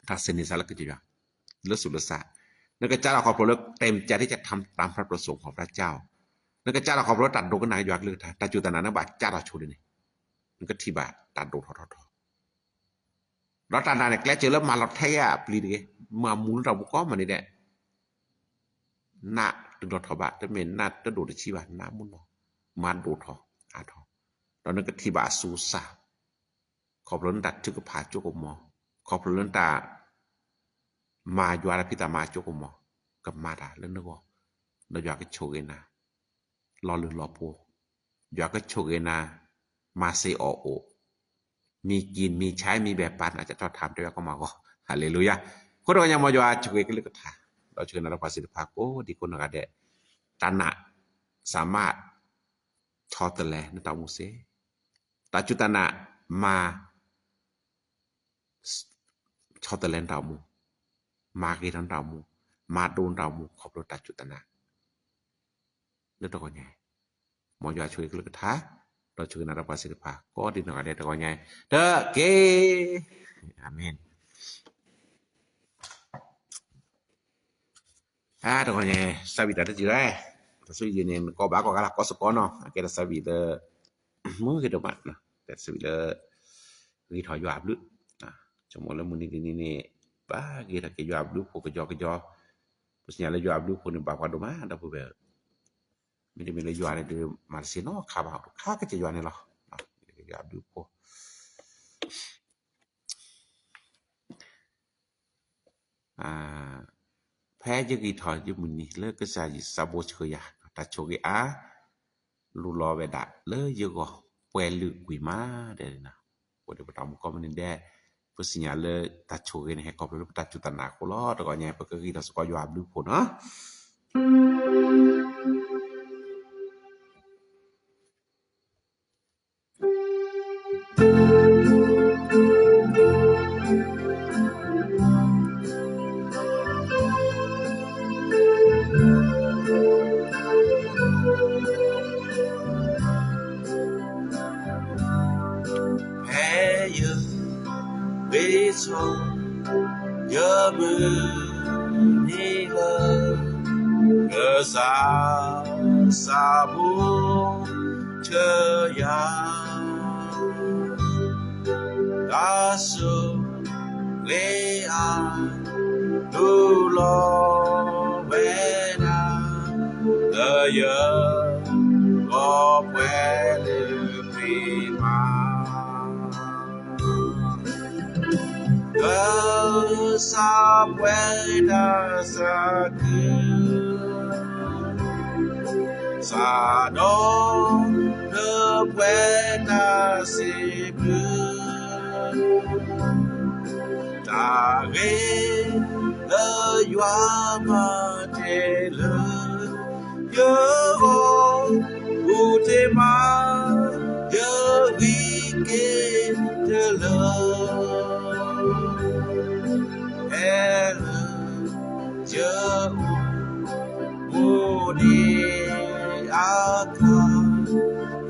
တၢ်စံးန့ၢ်သးလၢကစၢ်ယွၤ လၢသူၣ်လၢသး, နကစးထီၣ်ခီဖျိလၢ တၢ်မ့ၢ်ကၢ်ထံကၢ်ထံ တၢ်ဖျါပစိၤ ခီဖျိကၢ်အီၤ, နကစးထီၣ်ခီဖျိလၢတၢ်ဒိကနၣ်ယွၤကလုၢ်ကထါ တၢ်စူၢ်တၢ်နာ်နဘၣ်ကၢ်ထီၣ်ဆိဒ်န့ၣ်, နကထံၣ်ဘၣ်တၢ်ဒိၣ်ထီၣ်ထီထီၣ် ဒီးတၢ်နာ်န့ၣ် ကျဲးစၢးလၢမၤလီၤထဲအပျံၤတဂ့ၤ, မၤမူလၢတၢ်မူကီၢ်မးန့ၣ်ဒဲး, နးတဒိၣ်ထီၣ်ဘၣ်, တမ့ၢ်နးတဒိၣ်တဆံးဘၣ်, နးမူနီၤ, မၤဒိၣ်ထီၣ်အါထီၣ်, ဒီးနကထံၣ်ဘၣ်အဆူအဆါ, ခီဖျိလၢနတၢ်ထုကဖၣ်အစိကမီၤ, ခီဖျိလၢနတၢ် မၤယွၤတၢ်ဖံးတၢ်မၤအစိကမီၤ, ကမၤတၢ်လၢနဂီၢ်, ဒီးယွၤကဆိၣ်ဂ့ၤနၤ လီၤလုၢ်လီၤပှီၤ, ယွၤကဆိၣ်ဂ့ၤနၤ မၤစ့ၢ်အီၣ်အိၣ်, မံၤကံၢ်မံၤဆါမံၤဘဲၣ်ပာ်နၤ ကထီၣ်ထၣ်တဝဲကမၤဂီၢ်, ဟါလ့လူယၤ, အဃိတဂီၢ်ညါမ်ယွၤဆိၣ်ဂ့ၤကလုၢ်ကထါ, ဒီးဆိၣ်ဂ့ၤနၤဒီးပှၤသ့ၣ်တဖၣ်ကိးဒံကိးနီၢ်ဂၤဒဲး, တၢ်နာ် စၢမး ဆီတလဲနတၢ်အိၣ်မူစ့ၢ်, တၢ်စူၢ်တၢ်နာ်မၤ ဆီတလဲနတၢ်အိၣ်မူ, မၤဂ့ၤထီၣ်နတၢ်အိၣ်မူ, မၤဒိနတၢ်အိၣ်မူ ခီဖျိတၢ်စူၢ်တၢ်နာ်, လၢတဂီၢ်ညါ, မ်ယွၤဆိၣ်ဂ့ၤကလုၢ်ကထါ, ဒီးဆိၣ်ဂ့ၤနၤဒီးပှၤသ့ၣ်တဖၣ် ကိးဒံနီၢ်ဂၤဒဲးတဂီၢ်ညါ, တက့ၢ်, အၤမ့ၣ်. တဂီၢ်ညါ သးဝံၣ်တၢ်တစံးလဲၣ်, တၢ်ဆိယံၤန့ၣ် နကိးဘၣ်ကိးဂၤလၢကိးစ့ၢ်ကီးနီၤ, အကဲတၢ်သးဝံၣ်လၢ မုၢ်ဂ့ၤဒိၣ်မး, တၢ်သးဝံၣ်လၢ ဂ့ၤထီၣ်ယွၤအဘျုး, ဆိကမိၣ်လၢမုၢ်နံၤတနံၤန့ၣ် ဘၣ်ဂ့ၤထီၣ်က့ၤယွၤအဘျုးအဖှိၣ်ကယီကယီ, ပသ့ၣ်ညါလၢယွၤအဘျုးအဖှိၣ်န့ၣ် ဘၣ်ပှၤဒိၣ်မး ဒီပုၢ်ဝဲၢ်, မ့တမ့ၢ်လၢယွၤန့ၣ်ဒီး မၤတသ့နီတခါဘၣ်, ခါကစၢ်ယွၤန့ၣ်လီၤ, ယွၤအဘျုးအဖှိၣ် ဖဲယဂံၢ်ထီၣ်ယမုၢ်နံၤလၢကစၢ်ယွၤသးဘိဆှၢယၤ, တၢ်ဆိၣ်ဂ့ၤအါ လူလီၤဝဲဒၣ်လၢယဂီၢ် ပှဲၤလုာ်ကွံာ်မးဒဲး, ပဝဲဒၣ်ပတၢ်အိၣ်မူကိးမုၢ်နံၤဒဲး, ပသ့ၣ်ညါလၢတၢ်ဆိၣ်ဂ့ၤန့ၣ် ဟဲခီဖျိလၢပတၢ်စူၢ်တၢ်နာ်အဃိလီၤ. တဂီၢ်ညါ ပကဂံၢ်ထီၣ်စ့ၢ်ကီးယွၤအဘျုးအဖှိၣ်နီၤ. ဖဲယ ဝ့ၤဆိ ယမုၢ်နံၤလၢ ကစၢ်သးဘိဆှၢယၤ, တၢ်ဆိၣ်ဂ့ၤအါ လူလီၤဝဲဒၣ် လၢယဂီၢ်ပှဲၤလုာ်ကွံာ်မး. ကစၢ်ပှဲၤတၢ်သးခု, စးဒီးလၢပှဲၤတၢ်စံးဘျုး, တၢ်ဂ့ၤလၢယွၤမၤတ့ၢ်လၢ ယဂီၢ် ပူၤတ့ၢ်မး ယဂံၢ်က့ၤတလၢ ဖဲလၢ ယအိၣ်မူဒံးအခါ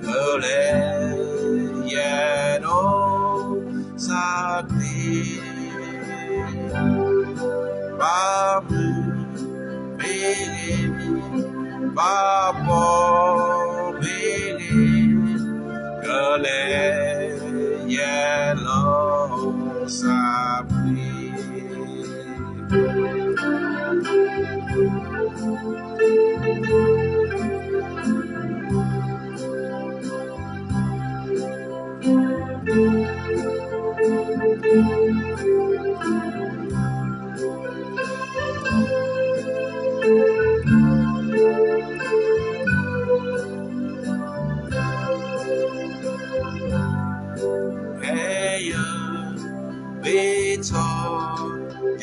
ကလဲၤယဲၢ်ဒီးသးကွံ ဘၣ်မုာ်မ့ၢ်ဂ့ၤ, ဘၣ်ပှီၢ်မ့ၢ်ဂ့ၤ, ကလဲၤယဲၢ်လီၤသးကွံ.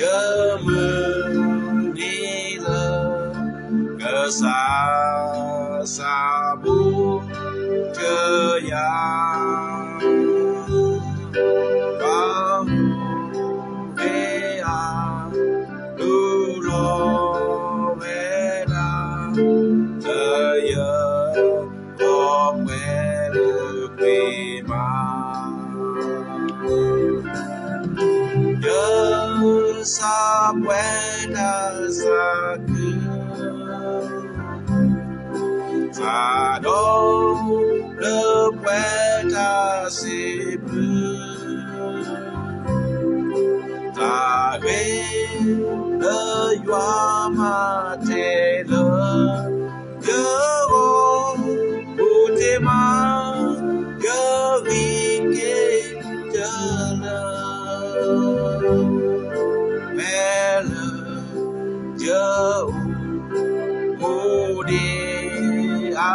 ယမုၢ်နံၤလၢ ကစၢ်စံးဘျုးကယၤ ဘၣ်မုၢ်မ့ၢ်အါ တူၢ်လိာ်ဝဲဒၣ် တယၢၤ ဒီးပှဲၤလၢကွံာ်မး ယဆၢပှဲၤတၢ်သးခု သးဒီးလၢပှဲၤတၢ်စံးဘျုး တၢ်ဂ့ၤလၢယွၤမၤတ့ၢ်လၢ ယဂီၢ် ပူၤတ့ၢ်မး ယဂံၢ်က့ၤတလၢ ဖဲလၢ ယအိၣ်မူဒံးအ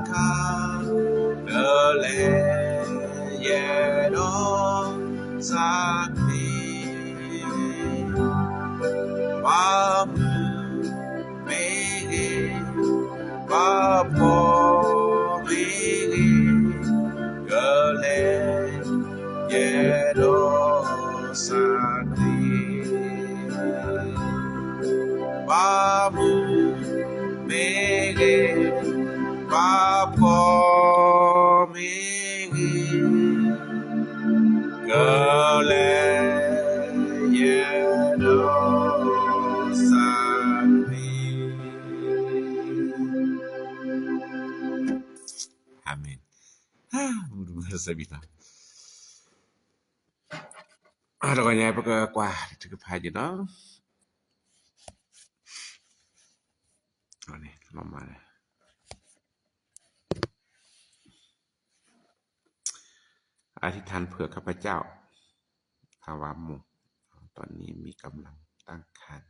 ခါ ကလဲၤယဲၢ်ဒီးသးကွံာ် ဘၣ်မုၢ်မ့ၢ်ဂ့ၤ ဘၣ်ဖှီၣ်မ့ၢ်ဂ့ၤ ကလဲၤယဲၢ်ဒီးသးကွံာ် ဘၣ်မုၢ်မ့ၢ်ဂ့ၤ ဘၣ်ဖှီၣ်မ့ၢ်ဂ့ၤ ကလဲၤယဲၢ်ဒီးသးကွံာ် အၤမ့ၣ် မုၢ်တမုၢ်စဲဘံၣ်နီၤ တဂီၤညါ ပကကွၢ်ထုကဖၣ်က့ၤနီၤ လီၤမၢ် อธิษฐานเผื่อข้าพเจ้า ทวารหมู่ ตอนนี้มีกำลังตั้งครรภ์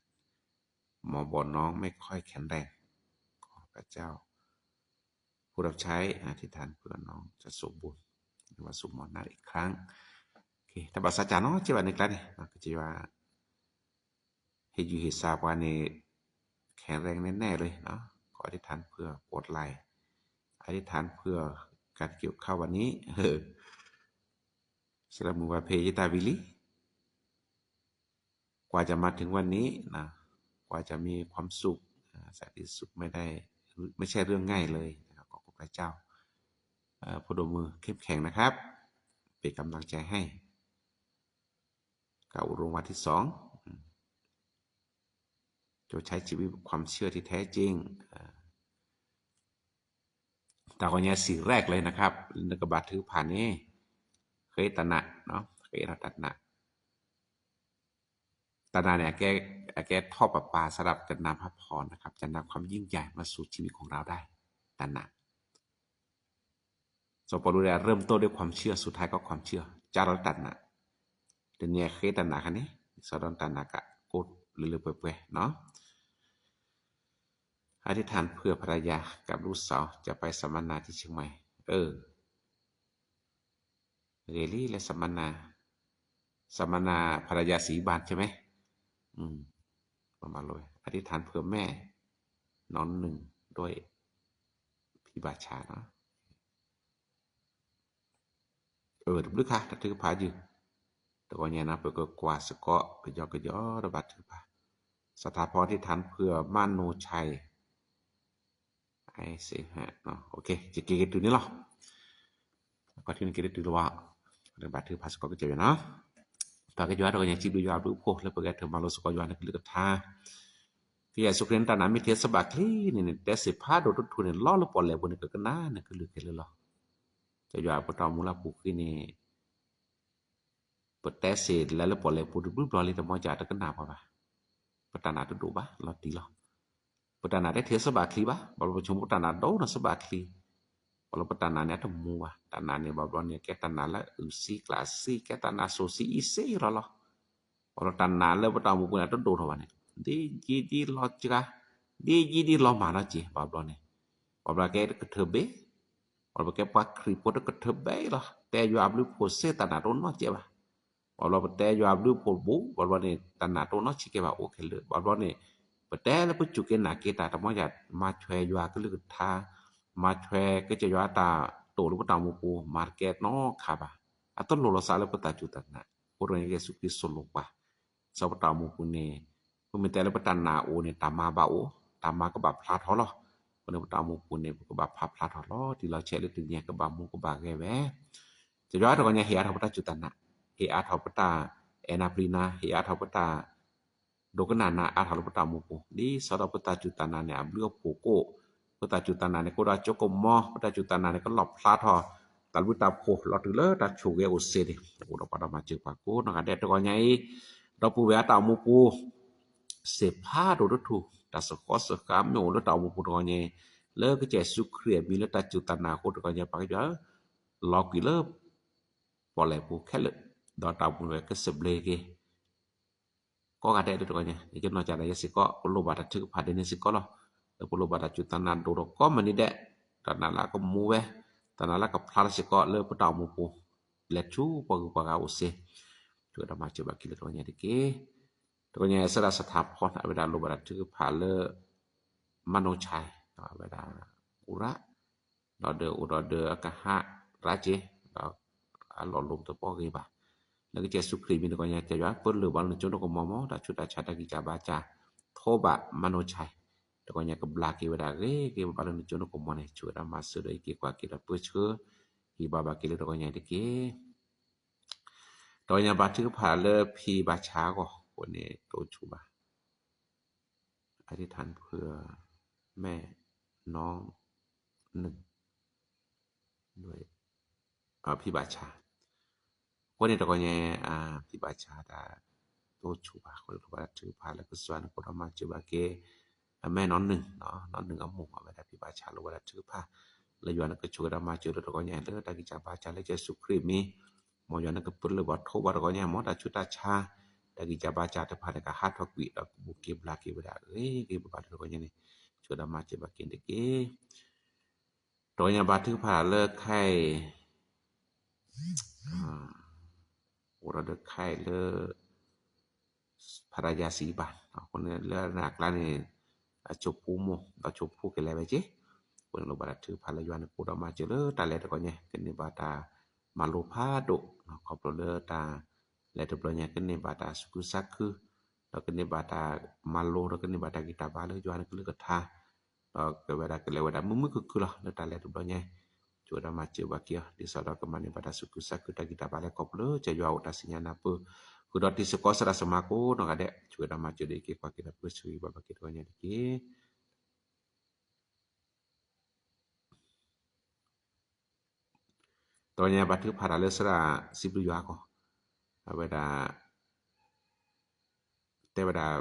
หมอบอกน้องไม่ค่อยแข็งแรง ขอพระเจ้า ผู้รับใช้อธิษฐานเผื่อน้องจะสมบูรณ์ หรือว่าสมบูรณ์นัดอีกครั้ง တၢ်ဘၣ်ဆၣ်ကၢ်နီၤ ကဲဘၣ်န့ၣ်ကျါန့ၣ် ကဲဘၣ် ဟ့ၣ်ယူၢ်ဟ့ၣ်စးပှၤန့ၣ် แข็งแรงแน่ๆเลยเนาะ ขออธิษฐานเผื่อปวดไหล่ อธิษฐานเผื่อการเกี่ยวข้าววันนี้ စလၢမုၢ်ဝါဖဲယတၢ်ဝံၤလံ กว่าจะมาถึงวันนี้นะ กว่าจะมีความสุข สันติสุขไม่ได้ ไม่ใช่เรื่องง่ายเลยนะครับ ขอบคุณพระเจ้า พนมมือเข้มแข็งนะครับ เป็นกำลังใจให้ ก้าวลงวันที่สอง จงใช้ชีวิตความเชื่อที่แท้จริง ตะกอนยาสีแรกเลยนะครับ นกบาทถือผ่านนี่ เคยตระหนักเนาะ เคยเราตระหนัก ตระหนักเนี่ย แก แกทอดประปาสำหรับจะนำพระพรนะครับ จะนำความยิ่งใหญ่มาสู่ชีวิตของเราได้ ตระหนัก စီၤပီလူးတဲ เริ่มต้นด้วยความเชื่อ สุดท้ายก็ความเชื่อ ကၢ်ဒီးတၢ်နာ် တနံၤအံၤဃ့တၢ်နာ်ခါန့ၣ် စီၤဒီးတၢ်နာ်ကအိၣ်လၢလၢပှဲၤပှဲၤနီၤ อธิษฐานเผื่อภรรยากับลูกสาวจะไปสัมมนาที่เชียงใหม่ เออ ဂ့ၤလံလၢ สัมมนา สัมมนาภรรยาสีบานใช่ไหม อืม ประมาณเลย อธิษฐานเผื่อแม่น้องหนึ่งด้วยพี่บาชาเนาะ เออ တဘျုးခါ တၢ်ထုကဖၣ်ယုၢ် တဂီၤညါနီၤ ပကကွၢ်စ့ၢ်ကီး ကယီကယီ တဘၣ်ထုကဖၣ် สถาพรอธิษฐานเผื่อมโนชัย ไอเสหะเนาะ โอเค ယက့ၤက့ၤတုၤန့ၣ်လီၤ ကွၢ်ထံန့ၣ် က့ၤတုၤလၢၤဘၣ် ဘၣ်ထုကဖၣ်စ့ၢ်ကီးကစၢ်ယွၤနီၤ ပၢ်ကစၢ်ယွၤ တဂီၤညါ စံးဘျုးယွၤအဘျုးအဖှိၣ် လၢပကဂဲၤထၢၣ်မၤလိစ့ၢ်ကီးယွၤနကလုၢ်ကထါ ကယဲၢ်ယ့ၣ်ၡူးခရံာ်န့ၣ် တၢ်နာ်မ့ၢ်ထဲစဘးချံန့ၣ်န့ၣ် တဲစ့ၢ်ဖးဒိၣ်တထူၣ်န့ၣ် လီၤလၢပီၣ်လဲၣ်ပူၤန့ၣ် ကကနၣ်နကလုၢ်ခဲလၢာ်လီၤ ကစၢ်ယွၤပတၢ်အိၣ်မူလၢအပူၤကွံာ်န့ၣ် ပတဲစ့ၢ်လဲၤလၢပီၣ်လဲၣ်ပူၤတဘျုးဘျီလံ တမ့ၢ်ကတကနၣ်ပှၤဘၣ် ပတၢ်နာ်တဒိၣ်ဘၣ် လီၤတံၢ်လီၤ ပတၢ်နာ်တထဲစဘးချံဘၣ် ဘၣ်ဘျီပဆိကမိၣ်ပတၢ်နာ်ဒိၣ်နီၤစဘးချံ ဘၣ်ဘျီပတၢ်နာ်န့ၣ်အတမူဘၣ် တၢ်နာ်န့ၣ် ဘၣ်ဘျီန့ၣ် ကဲတၢ်နာ်လၢအုၣ်စံကျၢ်စံ ကဲတၢ်နာ်စိၤစံအံၤစ့လီၤလီၤ ဘၣ်ဘျီတၢ်နာ်လၢပတၢ်အိၣ်မူပူၤန့ၣ် တဒိၣ်ထီၣ်ဘၣ်န့ၣ် ဒ်ယံၤဒ်လီၤစှၤ ဒ်ယံၤဒ်လီၤမၢ်နီၤက့ၤ ဘၣ်ဘျီန့ၣ် ဘၣ်ဘျီကဲတကထၢဘ့ၣ် ဘၣ်ဘျီကဲပှၤခရံာ်ဖိတကထၢဘ့ၣ်လီၤ တဲယွၤအဘျုးအဖှိၣ်စ့ၢ်တၢ်နာ်တအိၣ်နီတစဲးဘၣ် ဘၣ်ဘျီပတဲယွၤဘျုးဖှိၣ်တဘိ ဘၣ်ဘျီန့ၣ် တၢ်နာ်တအိၣ်နီတဆံးကဲဘၣ်အိၣ်ခဲလၢာ် ဘၣ်ဘျီန့ၣ် ပတဲလၢပစူၢ်က့ၤနာ်က့ၤတၢ်တမီၢ်ယၤ မၤထွဲယွၤကလုၢ်ကထါ မၤထွဲကစၢ်ယွၤတၢ်တိာ်လၢပတၢ်အိၣ်မူပူၤ မၤတကဲနီတခါဘၣ်. အတလိၣ်လီၤသးလၢပတၢ်စူၢ်တၢ်နာ် အဃိတဂီၤညါကစၢ်ယ့ၣ်ၡူးခရံာ်သိၣ်လိပှၤ စီၤပတၢ်အိၣ်မူပူၤန့ၣ် ပမ့ၢ်တဲလၢပတၢ်နာ်အိၣ်န့ၣ် တၢ်မၤဘၣ်အိၣ် တၢ်မၤကဘၣ်ဖျါထီၣ်လီၤ. အဃိန့ၣ်ပတၢ်အိၣ်မူပူၤန့ၣ် ပကဘၣ်ဖးဖျါထီၣ်လီၤ တံၢ်လီၤဆဲးလၢတနံၤညါကဘၣ်မူကဘၣ်ဂဲၤဝဲ ကစၢ်ယွၤတဂီၤညါဟ့ၣ်အါထီၣ်ပတၢ်စူၢ်တၢ်နာ် ဟ့ၣ်အါထီၣ်ပတၢ်အဲၣ်နၤပျံၤနၤ ဟ့ၣ်အါထီၣ်ပတၢ် ဒိကနၣ်နၤအါထီၣ်လၢပတၢ်အိၣ်မူပူၤ ဒ်သိးဒီးပတၢ်စူၢ်တၢ်နာ်န့ၣ် အဘျုးအဖှိၣ်ကိး ပတၢ်စူၢ်တၢ်နာ်န့ၣ် ကအိၣ်ဒီးကၠိကမီၤ ပတၢ်စူၢ်တၢ်နာ်န့ၣ် ကလီၣ်ဖျါထီၣ် တၢ်ဘျုးတၢ်ဖှိၣ်လီၤတုၤလၢတၢ်ဆိၣ်ဂ့ၤအိၣ်စ့န့ၣ် အိၣ်ဒီးပှၤဒီးမၤစၢၤပှၤကိးနီၢ်ဂၤဒဲးတဂီၤညါအံၤ ဒီပုၢ်ဝဲၢ်အတၢ်အိၣ်မူပူၤ စံးဖးဒိၣ်တထူၣ် တၢ်စၢဃီစၢဃါမ့ၢ်အိၣ်လၢတၢ်အိၣ်မူပူၤတဂီၤညါအံၤ လၢကစၢ်ယ့ၣ်ၡူးခရံာ်အမံၤလၢတၢ်စူၢ်တၢ်နာ်အဃိတဂီၤညါ ပှၤကစၢ် လီၤကွံာ်လၢ ပီၣ်လဲၣ်ပူၤခဲလၢာ် ဒီးတၢ်အိၣ်မူဝဲကစံးဘျုးက့ၤ ကိးဂၤဒဲးလၢတဂီၤညါ ယကနီၢ်ကၢ်ဒၣ်ယဲစ့ၢ်ကီး ပလိၣ်ဘၣ်တၢ်ထုကဖၣ်ဒ်န့ၣ်စ့ၢ်ကီးလီၤ. လၢပလိၣ်ဘၣ်တၢ်စူၢ်တၢ်နာ်ဒိၣ်ဒီးကိးမုၢ်နံၤဒဲး တၢ်နာ်လၢအကမူဝဲ တၢ်နာ်လၢကဖျါထီၣ်စ့ၢ်ကီးလၢပတၢ်အိၣ်မူပူၤ လဲၤဆူပှၤဂုၤပှၤဂၤအိၣ်စ့ ဆိၣ်ဂ့ၤဒီးမၤစၢၤဘၣ်က့ၤလၢတဂီၤညါတက့ၢ်. တဂီၤညါအံၤ စရၣ်စထၢၣ်ဖီန့ၣ် အဝဲဒၣ်လိၣ်ဘၣ်တၢ်ထုကဖၣ်လၢ မၤနိၣ်ဆဲ အဝဲဒၣ် အိၣ်ရၣ် ဒီးဒီးအိၣ်ဒီးဒီးအကဟၣ်ရၣ်က့ၤ ဒီးအလီၢ်လိၢ်တပီၢ်ဂ့ၤဘၣ် လၢကစၢ်ယ့ၣ်ၡူးခရံာ်မံၤတဂီၤညါ ကစၢ်ယွၤပၢၢ်လၢာ်ဘၣ်လၢနကၠိနကမီၤမး တၢ်ဆူးတၢ်ဆါတၢ်ဂံၢ်စၢ်ဘါစၢ် ထိးဘၣ်မၤနိၣ်ဆဲ တဂီၤညါကဘျါက့ၤဝဲဒၣ်ဂ့ၤဂ့ၤဘၣ်ဘၣ်လၢနကၠိနကမီၤန့ၣ် ဆိၣ်ဂ့ၤဒီးမၤစၢၤဒီးအံးက့ၤကွၢ်က့ၤဒီးပၢဆှၢ ဟ့ၣ်ဘၣ်ဘၣ်က့ၤလၢတဂီၤညါတက့ၢ်. တဂီၤညါဘါထုကဖၣ်လၢဖံဘၣ်ဆၣ်အဂီၢ် အဃိန့ၣ် တအိၣ်ဆူၣ်ဘၣ် อธิษฐานเผื่อแม่น้องหนึ่ง ด้วย ဖံဘၣ်ဆၣ် အဃိန့ၣ်တဂီၤညါ ဖံဘၣ်ဆၣ်တၢ် တအိၣ်ဆူၣ်ဘၣ် အဃိန့ၣ် လိၣ်ဘၣ်တၢ်ထုကဖၣ်လၢကစၢ်ယွၤနကအိၣ်ဒီးမၤစၢၤဘၣ်က့ၤ အမဲနီၢ်နုၢ် နီၢ်နုၢ်အမိၢ် အဝဲဒၣ်ဖံဘၣ်ဆၣ်လိၣ်ဘၣ်တၢ်ထုကဖၣ် လၢယွၤနကဆိၣ်ဂ့ၤဒီးမၤစၢၤလၢတဂီၤညါလၢတၢ်ဂံၢ်စၢ်ဘါစၢ်လၢကစၢ်ယ့ၣ်ၡူးခရံာ်မံၤ မ်ယွၤနကပၢၢ်လၢာ်ဘၣ်ထိးဘၣ်တဂီၤညါ မ်တၢ်ဆူးတၢ်ဆါ တၢ်ဂံၢ်စၢ်ဘါစၢ်တဖၣ်န့ၣ် ကဟးထီၣ်ကွံာ်ဒီးကဘူၣ်က့ၤဘျါက့ၤဝဲဒၣ်ဂ့ၤဂ့ၤဘၣ်ဘၣ်လၢတဂီၤညါန့ၣ် ဆိၣ်ဂ့ၤဒီးမၤစၢၤဘၣ်က့ၤတက့ၢ်. တဂီၤညါဘါထုကဖၣ်လၢခဲအံၤ အိၣ်ဒီးဒီးခဲအံၤလၢ ဖရယၤစံးဘၣ် အဃိန့ၣ်လၢနကျါန့ၣ် အဆိဖူမိၢ် ဒီးဆိဖူကလဲၤဝဲက့ၤ အဃိန့ၣ်လိၣ်ဘၣ်တၢ်ထုကဖၣ်လၢယွၤနကအိၣ်ဒီးမၤစၢၤလၢတၢ်လဲၤတဂီၤညါ ကန့ၢ်ဘၣ်တၢ်မၤလိဖးဒိၣ် ခီဖျိလၢတၢ်လဲၤတဘျီညါ ကန့ၢ်ဘၣ်တၢ်သူၣ်ခုသးခု ဒီးကန့ၢ်ဘၣ်တၢ်မၤလိ ဒီးကန့ၢ်ဘၣ်တၢ်ဂံၢ်တၢ်ဘါလၢယွၤနကလုၢ်ကထါ ဒီးကဝဲဒၣ်ကလဲၤဝဲဒၣ်မုာ်မုာ်ခုၣ်ခုၣ်လီၤ လၢတၢ်လဲၤတဘျီညါ ဆိၣ်ဂ့ၤဒီးမၤစၢၤဘၣ်က့ၤအီၤ ဒ်သိးဒီးကမၤန့ၢ်ဘၣ်တၢ်သူၣ်ခုသးခုတၢ်ဂံၢ်တၢ်ဘါလၢခီဖျိလၢကစၢ်ယွၤအိၣ် တၢ်စံၣ်ညီၣ်နၢ်ပၢၢ် ဃုာ်ဒီးတံၤသကိးသရၣ်သမါကိးနီၢ်ဂၤဒဲး ဆိၣ်ဂ့ၤဒီးမၤစၢၤဒီးအံးက့ၤကွၢ်က့ၤဒီးပၢဆှၢဟ့ၣ်ဘၣ်ဘၣ်က့ၤတဂီၤညါတက့ၢ်. တဂီၤညါဘါထုကဖၣ်တၢ်လၢသရၣ်စံးဘျုးယွၤအဂီၢ် အဝဲဒၣ် တဲဝဲဒၣ်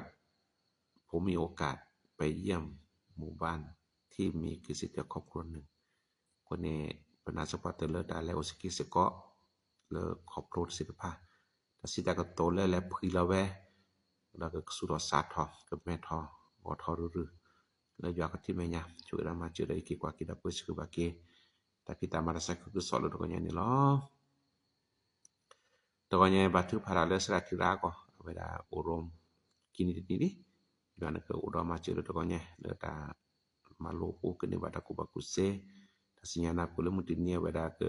ผมมีโอกาสไปเยี่ยมหมู่บ้านที่มีเกษตรกรครอบครัวหนึ่ง အဃိန့ၣ် ပနာ်စ့ၢ်ကီးတၢ်လၢတၢ်လဲၤအိၣ်စ့ၢ်ကီးစ့ၢ်ကီး လၢခီဖျိတစ့ၢ်တဖၣ် တၢ်စံးတၢ်ကတိၤလၢလဲၤဖှံလီၤဝဲ ဒီးကကဆူးထီၣ်စးထီၣ် ကမဲထီၣ်ဂီၢ်ထီၣ်ရုၢ်ရုၢ် လၢယွၤကထံၣ်မဲာ်ညါ ဆိၣ်ဂ့ၤဒီးမၤစၢၤဒီးအံးက့ၤကွၢ်က့ၤဒီးပၢဆှၢဘၣ်က့ၤ တၢ်ဖံးတၢ်မၤတၢ်သးခုကစီၣ်လၢတဂီၤညါန့ၣ်လီၤ. တဂီၤညါဘါထုကဖၣ်တၢ်လၢသရၣ်ထံရၣ်အဂီၢ် အဝဲဒၣ်အိၣ်ရိၣ်ခံနံၤတနံၤလံ ယွၤနကအိၣ်ဒီးမၤစၢၤလၢတဂီၤညါ လၢတၢ်မၤလိအပူၤကန့ၢ်ဘၣ်တၢ်ကူၣ်ဘၣ်ကူၣ်သ့ တၢ်စံၣ်ညီၣ်နၢ်ပၢၢ်လၢမုၢ်တနံၤအဝဲဒၣ်က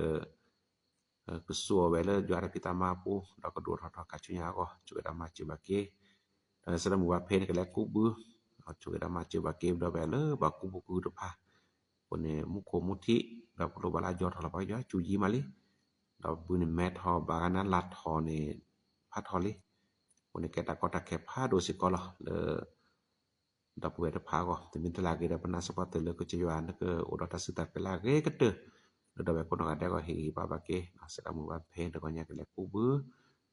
ကဆူၣ်အီၤဝဲလၢယွၤတၢ်ဖံးတၢ်မၤအပူၤ ဒီးကဒိၣ်ထီၣ်ထီၣ်ခါဆူညါအဂီၢ် ဆိၣ်ဂ့ၤဒီးမၤစၢၤဘၣ်က့ၤ ဒီးစရၣ်မုၣ်ဘၣ်ဖဲန့ၣ်ကလဲၤကူးဘု ဆိၣ်ဂ့ၤဒီးမၤစၢၤဘၣ်က့ၤ ဒီးဝဲလၢဘၣ်ကူးဘုကူးတဖၣ် အဃိန့ၣ် မူခိၣ်မူထံး ဒီးပလိၣ်ဘၣ်လၢအယီၤထီၣ်လီၤ ပှၤကယီၤစူၤယံၤမးလံ ဒီးဘုန့ၣ်မဲထီၣ်ဘၣ်ဂၤနၤလၢ်ထီၣ်န့ၣ် ဖးထီၣ်လံ အဃိန့ၣ်ကဲတၢ်ကီတၢ်ခဲဖးဒိၣ်စ့ၢ်ကီးလီၤ လၢ ဒီပုၢ်ဝဲၢ်တဖၣ်အဂီၢ် တမံၤတလၢ်က့ၤဒီးပနာ်စ့ၢ်ကီးတၢ်လၢကစၢ်ယွၤနကအိၣ်ဒီးတၢ်စုတၢ်ကလၢအဂ့ၤကတၢၢ် လၢဒီပုၢ်ဝဲၢ်ကိးနီၢ်ဂၤဒဲးအဂီၢ် ဟ့ၣ်ဂံၢ်ဘါဘၣ်က့ၤ စရၣ်မုၣ်ဘၣ်ဖဲတဂီၤညါကလဲၤကူးဘု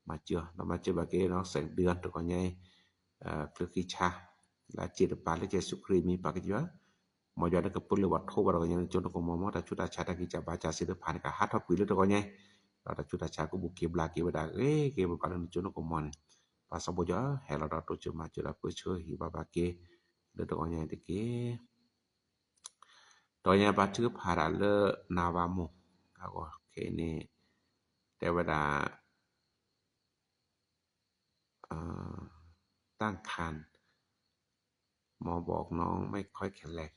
မၤစၢၤ ဒီးမၤစၢၤဘၣ်က့ၤ စဲးဒုတဂီၤညါအံၤ ချၢဃံဆါ လၢအစ့ၢ်တပၤလၢကစၢ်ယ့ၣ်ၡူးခရံာ်မံၤပၢ်ကစၢ်ယွၤ မ်ယွၤနကပၢၢ်လၢာ်ဘၣ်ထိးဘၣ်တဂီၤညါ နကၠိနကမီၤ မ်တၢ်ဆူးတၢ်ဆါတၢ်ဂံၢ်စၢ်ဘါစၢ်သ့ၣ်တဖၣ်န့ၣ် ကဟးထီၣ်ကွံာ်လၢတဂီၤညါ ဒီးတၢ်ဆူးတၢ်ဆါကဘူၣ်က့ၤဘျါက့ၤဝဲဒၣ်ဂ့ၤဂ့ၤဘၣ်ဘၣ်လၢနကၠိနကမီၤန့ၣ် ပၢ်စီၤဘိယွၤ ဟဲလီၤဒီးတိစၢၤမၤစၢၤဒီးပၢဆှၢဟ့ၣ်ဘါဘၣ်က့ၤ လၢတဂီၤညါအံၤတက့ၢ်. တဂီၤညါဘါထုကဖၣ်တၢ်လၢနၤဝၤမိၢ် အဂီၢ်ခဲအံၤန့ၣ် တဲဝဲဒၣ် ตั้งครรภ์ မ့ၢ်บอกน้องไม่ค่อยแข็งแรง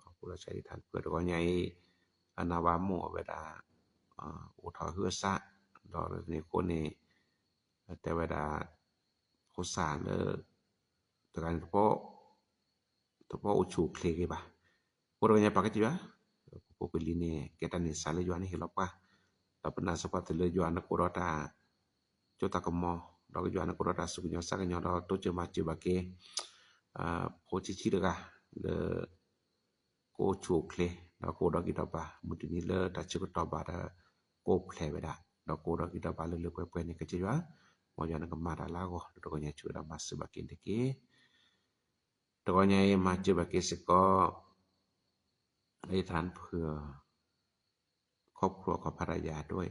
အဃိဒီးဆၢထံၣ်တၢ်ဖုၣ်တဂီၤညါအံၤ အနၢ်ဝါမိၢ်အဝဲဒၣ် အိၣ်ထီၣ်ဟုအစၢ် ဒီးန့ၣ်အဃိန့ၣ် တဲဝဲဒၣ် ဖိစၢ်လၢ တဂၤန့ၣ် တဘၣ်အိၣ်ဆူၣ်အိၣ်ချ့ဂ့ၤဘၣ်. အဃိတဂီၤညါပာ်ကဲယွၤ ပဖိပလံၤန့ၣ် ကဲတၢ်န့ၢ်စၢ်လၢယွၤန့ၣ်ဟ့ၣ်လီၤပှၤ ဒီးပနာ်စၢၤပှၤတုၤလၢယွၤန့ၣ်ကအိၣ်ဒီးတၢ် ကၠိတၢ်ကမီၤ ဒီးကယွၤန့ၣ်ကအိၣ်ဒီးတၢ်စူၢ်ကညီၤစၢ်ကညီၤ ဒီးတိစၢၤမၤစၢၤဘၣ်က့ၤ ဖိဆံးဆံးတဂၤ လၢ ကအိၣ်ဆူၣ်အိၣ်ချ့ ဒီးကအိၣ်ဒီးဂံၢ်ဒီးဘါ မုၢ်တနံၤလၢတၢ်ဆၢကတီၢ်ဘၣ်ဒီး ကအိၣ်ဖျဲၣ်ဝဲဒၣ် ဒီးကအိၣ်ဒီးဂံၢ်ဒီးဘါလၢလၢပှဲၤပှဲၤန့ၣ် ကစၢ်ယွၤ မ်ယွၤန့ၣ်ကမၤတၢ်လၢအဂီၢ် ဒီးတဂီၤညါဆိၣ်ဝဲဒၣ်မၤစၢၤဘၣ်က့ၤန့ၣ်တက့ၢ်. တဂီၤညါအံၤ မၤစၢၤဘၣ်က့ၤစ့ၢ်ကီး အသးဖုၣ် ครอบครัวของภรรยาด้วย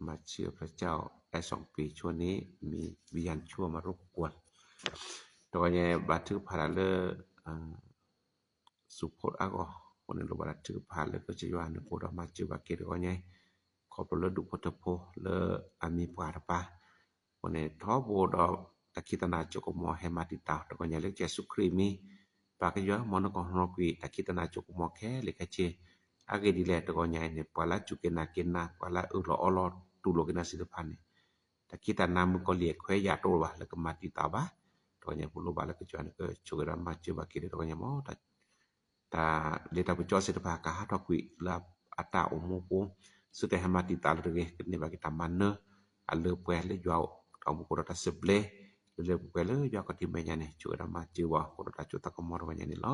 มาเชื่อพระเจ้าได้สองปี ช่วงนี้มีวิญญาณชั่วมารบกวน တဂီၤညါအံၤ ဘၣ်ထုကဖၣ်တၢ်လၢ စူးဖှိၣ်အါဂီၢ် အဃိန့ၣ် လိၣ်ဘၣ်တၢ်ထုကဖၣ်လၢကစၢ်ယွၤန့ၣ် အိၣ်ဒီးမၤစၢၤဘၣ်က့ၤတဂီၤညါအံၤ ခီဖျိလၢဒူၣ်ဖိထၢဖိလၢအမံၤပှၢ်တပၤ အဃိန့ၣ် ထီဘိဒီးတၢ်ခံးတၢ်နၤစိကမီၤဟဲမၤတံာ်တာ် တဂီၤညါလၢကစၢ်ယ့ၣ်ၡူးခရံာ်အမံၤ ပၢ်ကစၢ်ယွၤ မ်နကဟီၣ်နီၤကွံာ် တၢ်ခံးတၢ်နၤစိကမီၤခဲလၢာ်ခဲဆ့ အဂ့ၢ်ဒ်လဲၣ် တဂီၤညါအံၤန့ၣ် ပှၤလၢစူၢ်က့ၤနာ်က့ၤနၤ ပှၤလၢအၢၣ်လီၤအီလီၤတူၢ်လိာ်က့ၤနၤသ့ၣ်တဖၣ်န့ၣ် တၢ်ခံးတၢ်နၤမုၣ်ကီၤလံၢ်အခွဲးယာ်တအိၣ်ဘၣ် လၢကမၤတံာ်တာ်ဘၣ် တဂီၤညါပလိၣ်ဘၣ်လၢကစၢ်ယွၤန့ၣ် ကဆိၣ်ဂ့ၤဒီးမၤစၢၤဘၣ်က့ၤလၢတဂီၤညါမ့ၢ် တၢ်လ့တၢ်ပစီသ့ၣ်တဖၣ် ကဟးထီၣ်ကွံာ်လၢအတၢ်အိၣ်မူပူၤ ဆၢတဲာ်ဟဲမၤတံာ်တာ်လၢတဂ့ၤ ကန့ၢ်ဘၣ်က့ၤတၢ်မၤနၢၤ အလၢပှဲၤလၢယွၤအိၣ် တၢ်အိၣ်မူကအိၣ်ဒီးတၢ်စံးဘျုး လၢလၢပှဲၤပှဲၤလၢယွၤခီၣ်ထံးမဲာ်ညါန့ၣ် ဆိၣ်ဂ့ၤဒီးမၤစၢၤဘၣ် ကအိၣ်ဒီးတၢ်စိတၢ်ကမီၤတဂီၤညါန့ၣ်လီၤ.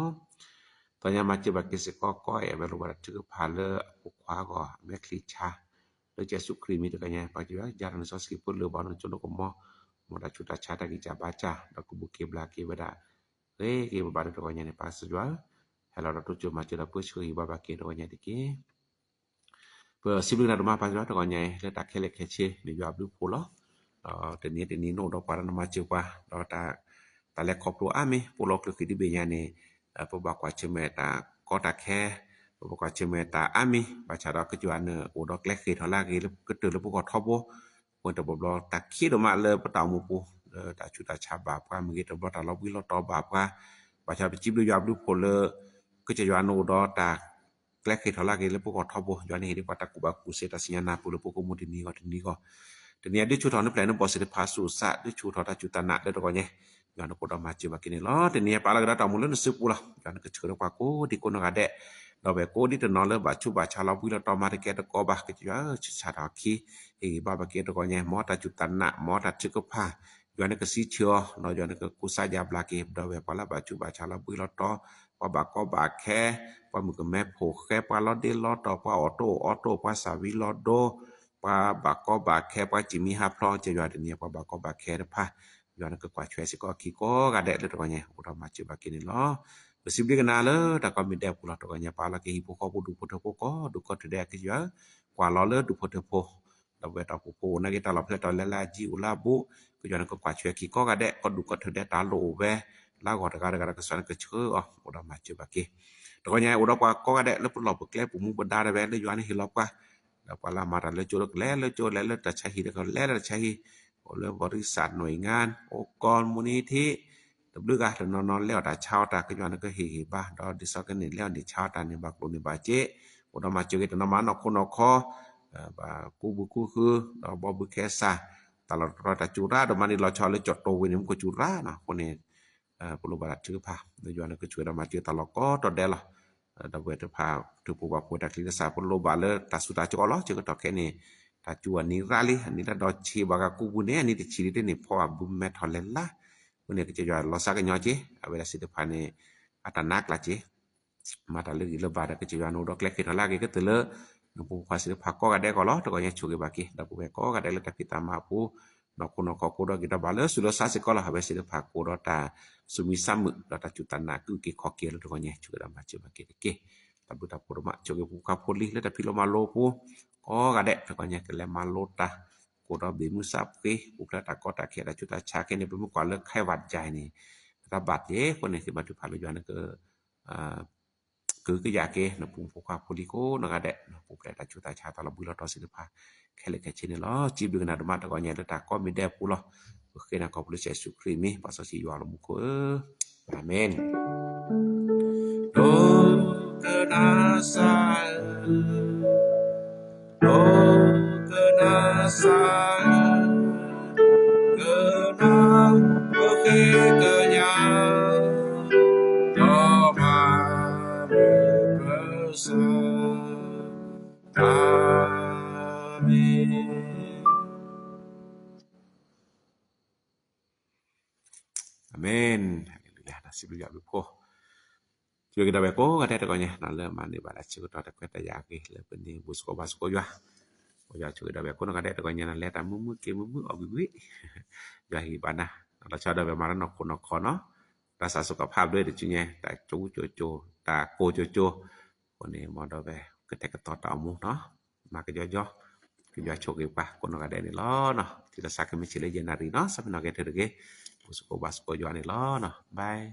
တဂီၤညါမၤစၢၤဘၣ်က့ၤစ့ၢ်ကီး ကီၢ်အဲၣ် အဝဲလိၣ်ဘၣ်တၢ်ထုကဖၣ်လၢအဖိခွါအဂီၢ် အမဲာ်ချံဆါ လၢကစၢ်ယ့ၣ်ၡူးခရံာ်အမံၤတဂီၤညါ ပၢ်ကစၢ်ယွၤ ယၤတၢ်နစီဆှံပၢလၢဘၣ်နကၠိလိာ်ကမီၤ မ်တၢ်ဆူးတၢ်ဆါတၢ်ဂံၢ်စၢ်ဘါစၢ် ဒီးကဘူးက့ၤဘျါက့ၤဝဲဒၣ် ဂ့ၤက့ၤဘၣ်ဘၣ်လၢတဂီၤညါန့ၣ် ပၢ်ကစၢ်ယွၤ ဟဲလီၤဒီးတိစၢၤမၤစၢၤဒီးပၢဆှၢဂံၢ်ဘါဘၣ်က့ၤတဂီၤညါတက့ၢ်. ပစံးဘျုးကနၤဒိၣ်မးပၢ်ကစၢ်ယွၤတဂီၤညါအံၤ လၢတၢ်ခဲလၢာ်ခဲဆ့ မ့ၢ်ယွၤအဘျုးအဖှိၣ်လီၤ. ဒီးတနံၤတနံၤနအိၣ်ဒီးပှၤဒီးနမၤစၢၤပှၤ ဒီးတၢ် တၢ်လဲၤခီဖျိအါမံၤ ပအိၣ်လီၤကျၢၤဃံၤတဘ့ၣ်ညါန့ၣ် ပဘၣ်ကွၢ်ဆၢၣ်မဲာ်တၢ်ကီတၢ်ခဲ ပဘၣ်ကွၢ်ဆၢၣ်မဲာ်တၢ်အါမံၤ ဘၣ်ဆၣ်ဒီးကစၢ်ယွၤန့ၣ် အိၣ်ဒီးကျဲဃ့ၢ်ထီၣ်လၢအဂ့ၤလၢကတၢၢ်လၢပဂီၢ်ထီဘိ အဃိန့ၣ်တဘျီဘျီတၢ်ခံးဒိၣ်မးလၢပတၢ်အိၣ်မူပူၤ လၢတၢ်ဆူးတၢ်ဆါဘၣ်ပှၤမ့ၢ်ဂ့ၤ တဘျီတၢ်လီၤဘှံးလီၤတီၤဘၣ်ပှၤ ဘၣ်ဆၣ်ပစံးဘျုးယွၤအဘျုးအဖှိၣ်လၢ ကစၢ်ယွၤန့ၣ်အိၣ်ဒီးတၢ် ကျဲဃ့ၢ်ထီၣ်လၢအဂ့ၤလၢပဂီၢ်ထီဘိ ယွၤန့ၣ်ဟ့ၣ်ဒံးပှၤတၢ်ကူၣ်ဘၣ်ကူၣ်စ့တၢ်စံၣ်ညီၣ်နၢ်ပၢၢ်လၢပကအိၣ်မူတနံၤဂီၢ်တနံၤဂီၢ် တနံၤအံၤဒုးဆူၣ်ထီၣ်နပျဲၢ်နဘီၣ်သ့ၣ်တဖၣ်ဆူးစၢ် ဒုးဆူၣ်ထီၣ်တၢ်စူၢ်တၢ်နာ်လၢတဂီၤညါ ယွၤန့ၣ်ကအိၣ်ဒီးမၤစၢၤဘၣ်က့ၤန့ၣ်လီၤ. တနံၤအံၤပာ်လီၤက့ၤဒီးတၢ်အိၣ်မူလၢနစုပူၤလီၤ ယွၤန့ၣ်ကဆှၢဒီးပှၤကိးဒံကိးနီၢ်ဂၤဒဲး ဒီးဝဲကိးဒံတနီၤလၢဘၣ်ဆူးဘၣ်ဆါလီၤဘှံးလီၤတီၤမၤတကဲတကိးဘၣ် ကစၢ်ယွၤဧၢ ဆူးစၢ်ထီၣ်အခံ ဟ့ၣ်ဂံၢ်ဘါဘၣ်က့ၤတဂီၤညါ မ်တၢ်စူၢ်တၢ်နာ် မ်တၢ်ထုကဖၣ် ယွၤန့ၣ်ကစံးဆၢအီၤ ဒီးယွၤန့ၣ်ကကူစါယါဘျါက့ၤ ဒီးဝဲပှၤလၢဘၣ်ဆူးဘၣ်ဆါလီၤဘှံးလီၤတီၤ ပှၤဘၣ်ကီဘၣ်ခဲ ပှၤမုၣ်ကမဲဖိဃဲ ပှၤလီၤဒ့လီၤတီၤ ပှၤအိၣ်တအိၣ်အီတအိၣ် ပှၤစၢ်ဝံလီၤဒိ ပှၤဘၣ်ကီဘၣ်ခဲ ပှၤစံၣ်မံဟးဖျိး ကစၢ်ယွၤတနံၤအံၤ ပှၤဘၣ်ကီဘၣ်ခဲတဖၣ် ယွၤန့ၣ်ကကွၢ်ထွဲစ့ၢ်ကီးအခံကိးဂၤဒဲးလၢတဂီၤညါ အိၣ်ဒီးမၤစၢၤဘၣ်က့ၤန့ၣ်လီၤ. ပစံးဘျုးကနၤလၢတၢ်ကိးမံၤဒဲးအပူၤလီၤ တဂီၤညါပာ်လီၤက့ၤဟံၣ်ဖိဃီဖိဒူၣ်ဖိထၢဖိကိးဒူၣ်ကိးထၢဒဲး ကစၢ်ယွၤ ကွၢ်လီၤလၢဒူၣ်ဖိထၢဖိ ဒီးပဝဲတၢ်အိၣ်ဖှိၣ်ဖိအိၣ်နာ်က့ၤတၢ်လီၢ်ဖဲလဲၣ်တီၤလဲၣ်လၢအယံၤအိၣ်လၢအဘူး ကစၢ်ယွၤန့ၣ်ကကွၢ်ထွဲအခံကိးဂၤဒဲး ကိးဒူၣ်ကိးထၢဒဲးတၢ်လိၣ်အိၣ်ဝဲ လၢအဂီၢ်တဂၤတဂၤဒီးကစၢ်ယွၤန့ၣ်ကဆှၢအီၤ အိၣ်ဒီးမၤစၢၤဘၣ်က့ၤ တဂီၤညါအိၣ်ဒီးပှၤကိးဂၤဒဲးလၢပလီၢ်ပကျဲပူၤမူပဒါဒၣ်ဝဲလၢယွၤန့ၣ်ဟ့ၣ်လီၤပှၤ ဒီးပှၤလၢအမၤတၢ်လၢကၠိဒီးကလဲၤလၢကၠိ လဲၤလၢတၢ်ဆါဟံၣ်ဒီးကလဲၤလၢတၢ်ဆါဟံၣ် အိၣ်လၢ บริษัท หน่วยงาน องค์กร มูลนิธิ တဘျုးဂၤ တနီၤနီၤလဲၤအီၣ်တၢ်ဆါအီၣ်တၢ် ကစၢ်ယွၤန့ၣ်ကဟ့ၣ်ဂံၢ်ဘါ ဒီးဒ်သိးကန့ၣ်လဲၤအီၣ်န့ၢ်ဆါအီၣ်တၢ်န့ၣ် ဘၣ်ကျိၣ်န့ၢ်ဘၣ်စ့ အိၣ်ဒီးမၤစၢၤက့ၤတနီၤမၤနီၢ်ခိနီၢ်ခီ ဘၣ်ကူဘုကူဃု ဒီးဘီဘုခဲစၢ် တၢ်လီၢ်တတီၤတၢ်စူၤရၣ်ဒီးမၤန့ၢ်လီၤဆီလၢကၠီၣ်တိၣ်ဝ့ၢ်န့ၣ် မ့ၢ်ကစူၤရၣ်နီၤ အဃိန့ၣ် ပလိၣ်ဘၣ်တၢ်ထုကဖၣ် လၢယွၤန့ၣ်ကဆိၣ်ဂ့ၤဒီးမၤစၢၤတၢ်လီၢ်ကိးတီၤဒဲးလီၤ. ဒီပုၢ်ဝဲၢ်တဖၣ် ထုးဖှိၣ်ဘၣ်ဖှိၣ်တၢ်ကျံးတၢ်စၢ် ပလိၣ်ဘၣ်လၢတၢ်ဆူးတၢ်ဆါအီၤလီၤ ဆၢကတီၢ်ခဲအံၤန့ၣ် တၢ်စူၤအနံၤရၣ်လံ အနံၤလၢဒီးဆံးဘၣ်ဂၤကူပူၤန့ၣ် အနံၤတဆံးလံတန့ၢ် ဖီဘၣ်ဘုမဲထီၣ်လဲၤလၢ် အဃိန့ၣ် ကစၢ်ယွၤလီၤစၢ်ကညီၤက့ၤ အဝဲဒၣ်သ့ၣ်တဖၣ်န့ၣ် အတၢ်နါကျၢ်က့ၤ မၤတၢ်လၢဂ့ၤလၢဘၣ်ဒီး ကစၢ်ယွၤန့ၣ်အိၣ်ဒီးကျဲဃ့ၢ်ထီၣ်လၢအဂ့ၤကတၢၢ်လၢ နဖိခွါသ့ၣ်တဖၣ်ကိးဂၤဒဲးအဂီၢ်လီၤ. တဂီၤညါဆိၣ်ဂ့ၤဘၣ်က့ၤ ဒီပုၢ်ဝဲၢ်ကိးဂၤဒဲးလၢတၢ်ဖံးတၢ်မၤအပူၤ နီၢ်ခိနီၢ်ခီကိးဒီးဂ့ၤဒီးဘၣ်လၢဆူးလၢဆါစ့ၢ်ကီးလီၤ. အဝဲသ့ၣ်တဖၣ်ကအိၣ်ဒီးတၢ်သူၣ်မံသးမုာ် ဒီးတၢ်စူၢ်တၢ်နာ်ကအုၣ်က့ၤခီၣ်က့ၤလၢတဂီၤညါ ဆိၣ်ဂ့ၤဒီးမၤစၢၤဘၣ်က့ၤတက့ၢ်. တၢ်ဘျုးတၢ်ဖှိၣ်ဒိၣ်မး ဆိၣ်ဂ့ၤပဖိခွါဖိလံၤလၢတၢ်ဖံးလိမၤလိအပူၤ ကိးဂၤဒဲး တဂီၤညါကလဲၤမၤလိတၢ် ကအိၣ်ဒီးဘၣ်မုာ်စၢ်ဖှံ ပူၤဖျဲးတၢ်ကီတၢ်ခဲ တၢ်ဆူးတၢ်ဆါခဲအံၤန့ၣ် ပမ့ၢ်ကွၢ်လၢခဲဝးယါအံၤန့ၣ် တၢ်ဘၣ်တ့ၢ်အဃိန့ၣ် သ့ၣ်ဘၣ်ထုကဖၣ်လၢယွၤန့ၣ်က ကဟုကယာ်က့ၤ နဖိမုၣ်ဖိခွါဖိလံၤကိးနီၢ်ဂၤဒဲး ပူၤဖျဲးတၢ်ဆူးတၢ်ဆါတၢ်လီၤဘှံးလီၤတီၤသ့ၣ်တဖၣ် ခဲလၢာ်ခဲဆ့န့ၣ်လီၤ. စံးဘျုးကနၤဒိၣ်မး တဂီၤညါလၢတၢ်ကိးမံၤဒဲးအပူၤလီၤ. ပဃ့နၤခီဖျိကစၢ်ယ့ၣ်ၡူးခရံာ်မံၤ ပှၤစီဆှံယွၤလၢမူခိၣ်ဧၢ, အၤမ့ၣ်. ဒိကနၣ်စၢ်ဧၢ, ဒိကနၣ်စၢ်ဧၢ, ကနၣ်ပဃ့ကညး, ဒီးမၤမုာ်ပစၢ်, အၤမ့ၣ်. အၤမ့ၣ်, ဟါလ့လူယၤ, စံးဘျုးယွၤဘျုးဖှိၣ်, ဆိၣ်ဂ့ၤကဒီးဝဲကိးဂၤဒဲးတဂီၤညါ လၢမၤန့ၢ်ဘၣ်လၢဆၢကတီၢ်တခွဲးတၢ်ယာ်အဂ့ၢ် လၢပန့ၢ်ဘူၣ်သကိးဘါသကိးယွၤ, ယွၤဆိၣ်ဂ့ၤဒီးဝဲကိးနီၢ်ဂၤဒဲးတဂီၤညါ လဲၤတၢ်မုာ်မုာ်က့ၤမုာ်မုာ်အီၣ်ကွံာ်ကွံာ်, ယွၤဟ့ၣ်ဂံၢ်ဘါနၤ, လီၤဆီဒီးဝဲမၤလၢနီၢ်ခိနီၢ်ခီနီၤ, တၢ်ဆါစိၤကဖးဘျၢတဆူညါ တၢ်ကၠိကၠိကၠိ, တၢ်ကိၢ်ကၠိကၠိ, အဃိန့ၣ်မ်ဒီးဝဲ ကတဲာ်ကတီၤတၢ်အိၣ်မူနီၤ, မၤကယီယီ, ကယွၤဆိၣ်ဂ့ၤပှၤကိးနီၢ်ဂၤဒဲးန့ၣ်လီၤနီၤ, တုၤလၢစးကမ့ၢ်ဆ့ၣ်လၢယဲၢ်နၣ်ရံၣ်နီၤ ဆၢဖ့နီၣ်ဂဲၤထၢၣ်တဂ့ၤ, ဘူၣ်သကိးဘါသကိးယွၤန့ၣ်လီၤနီၤ, bye.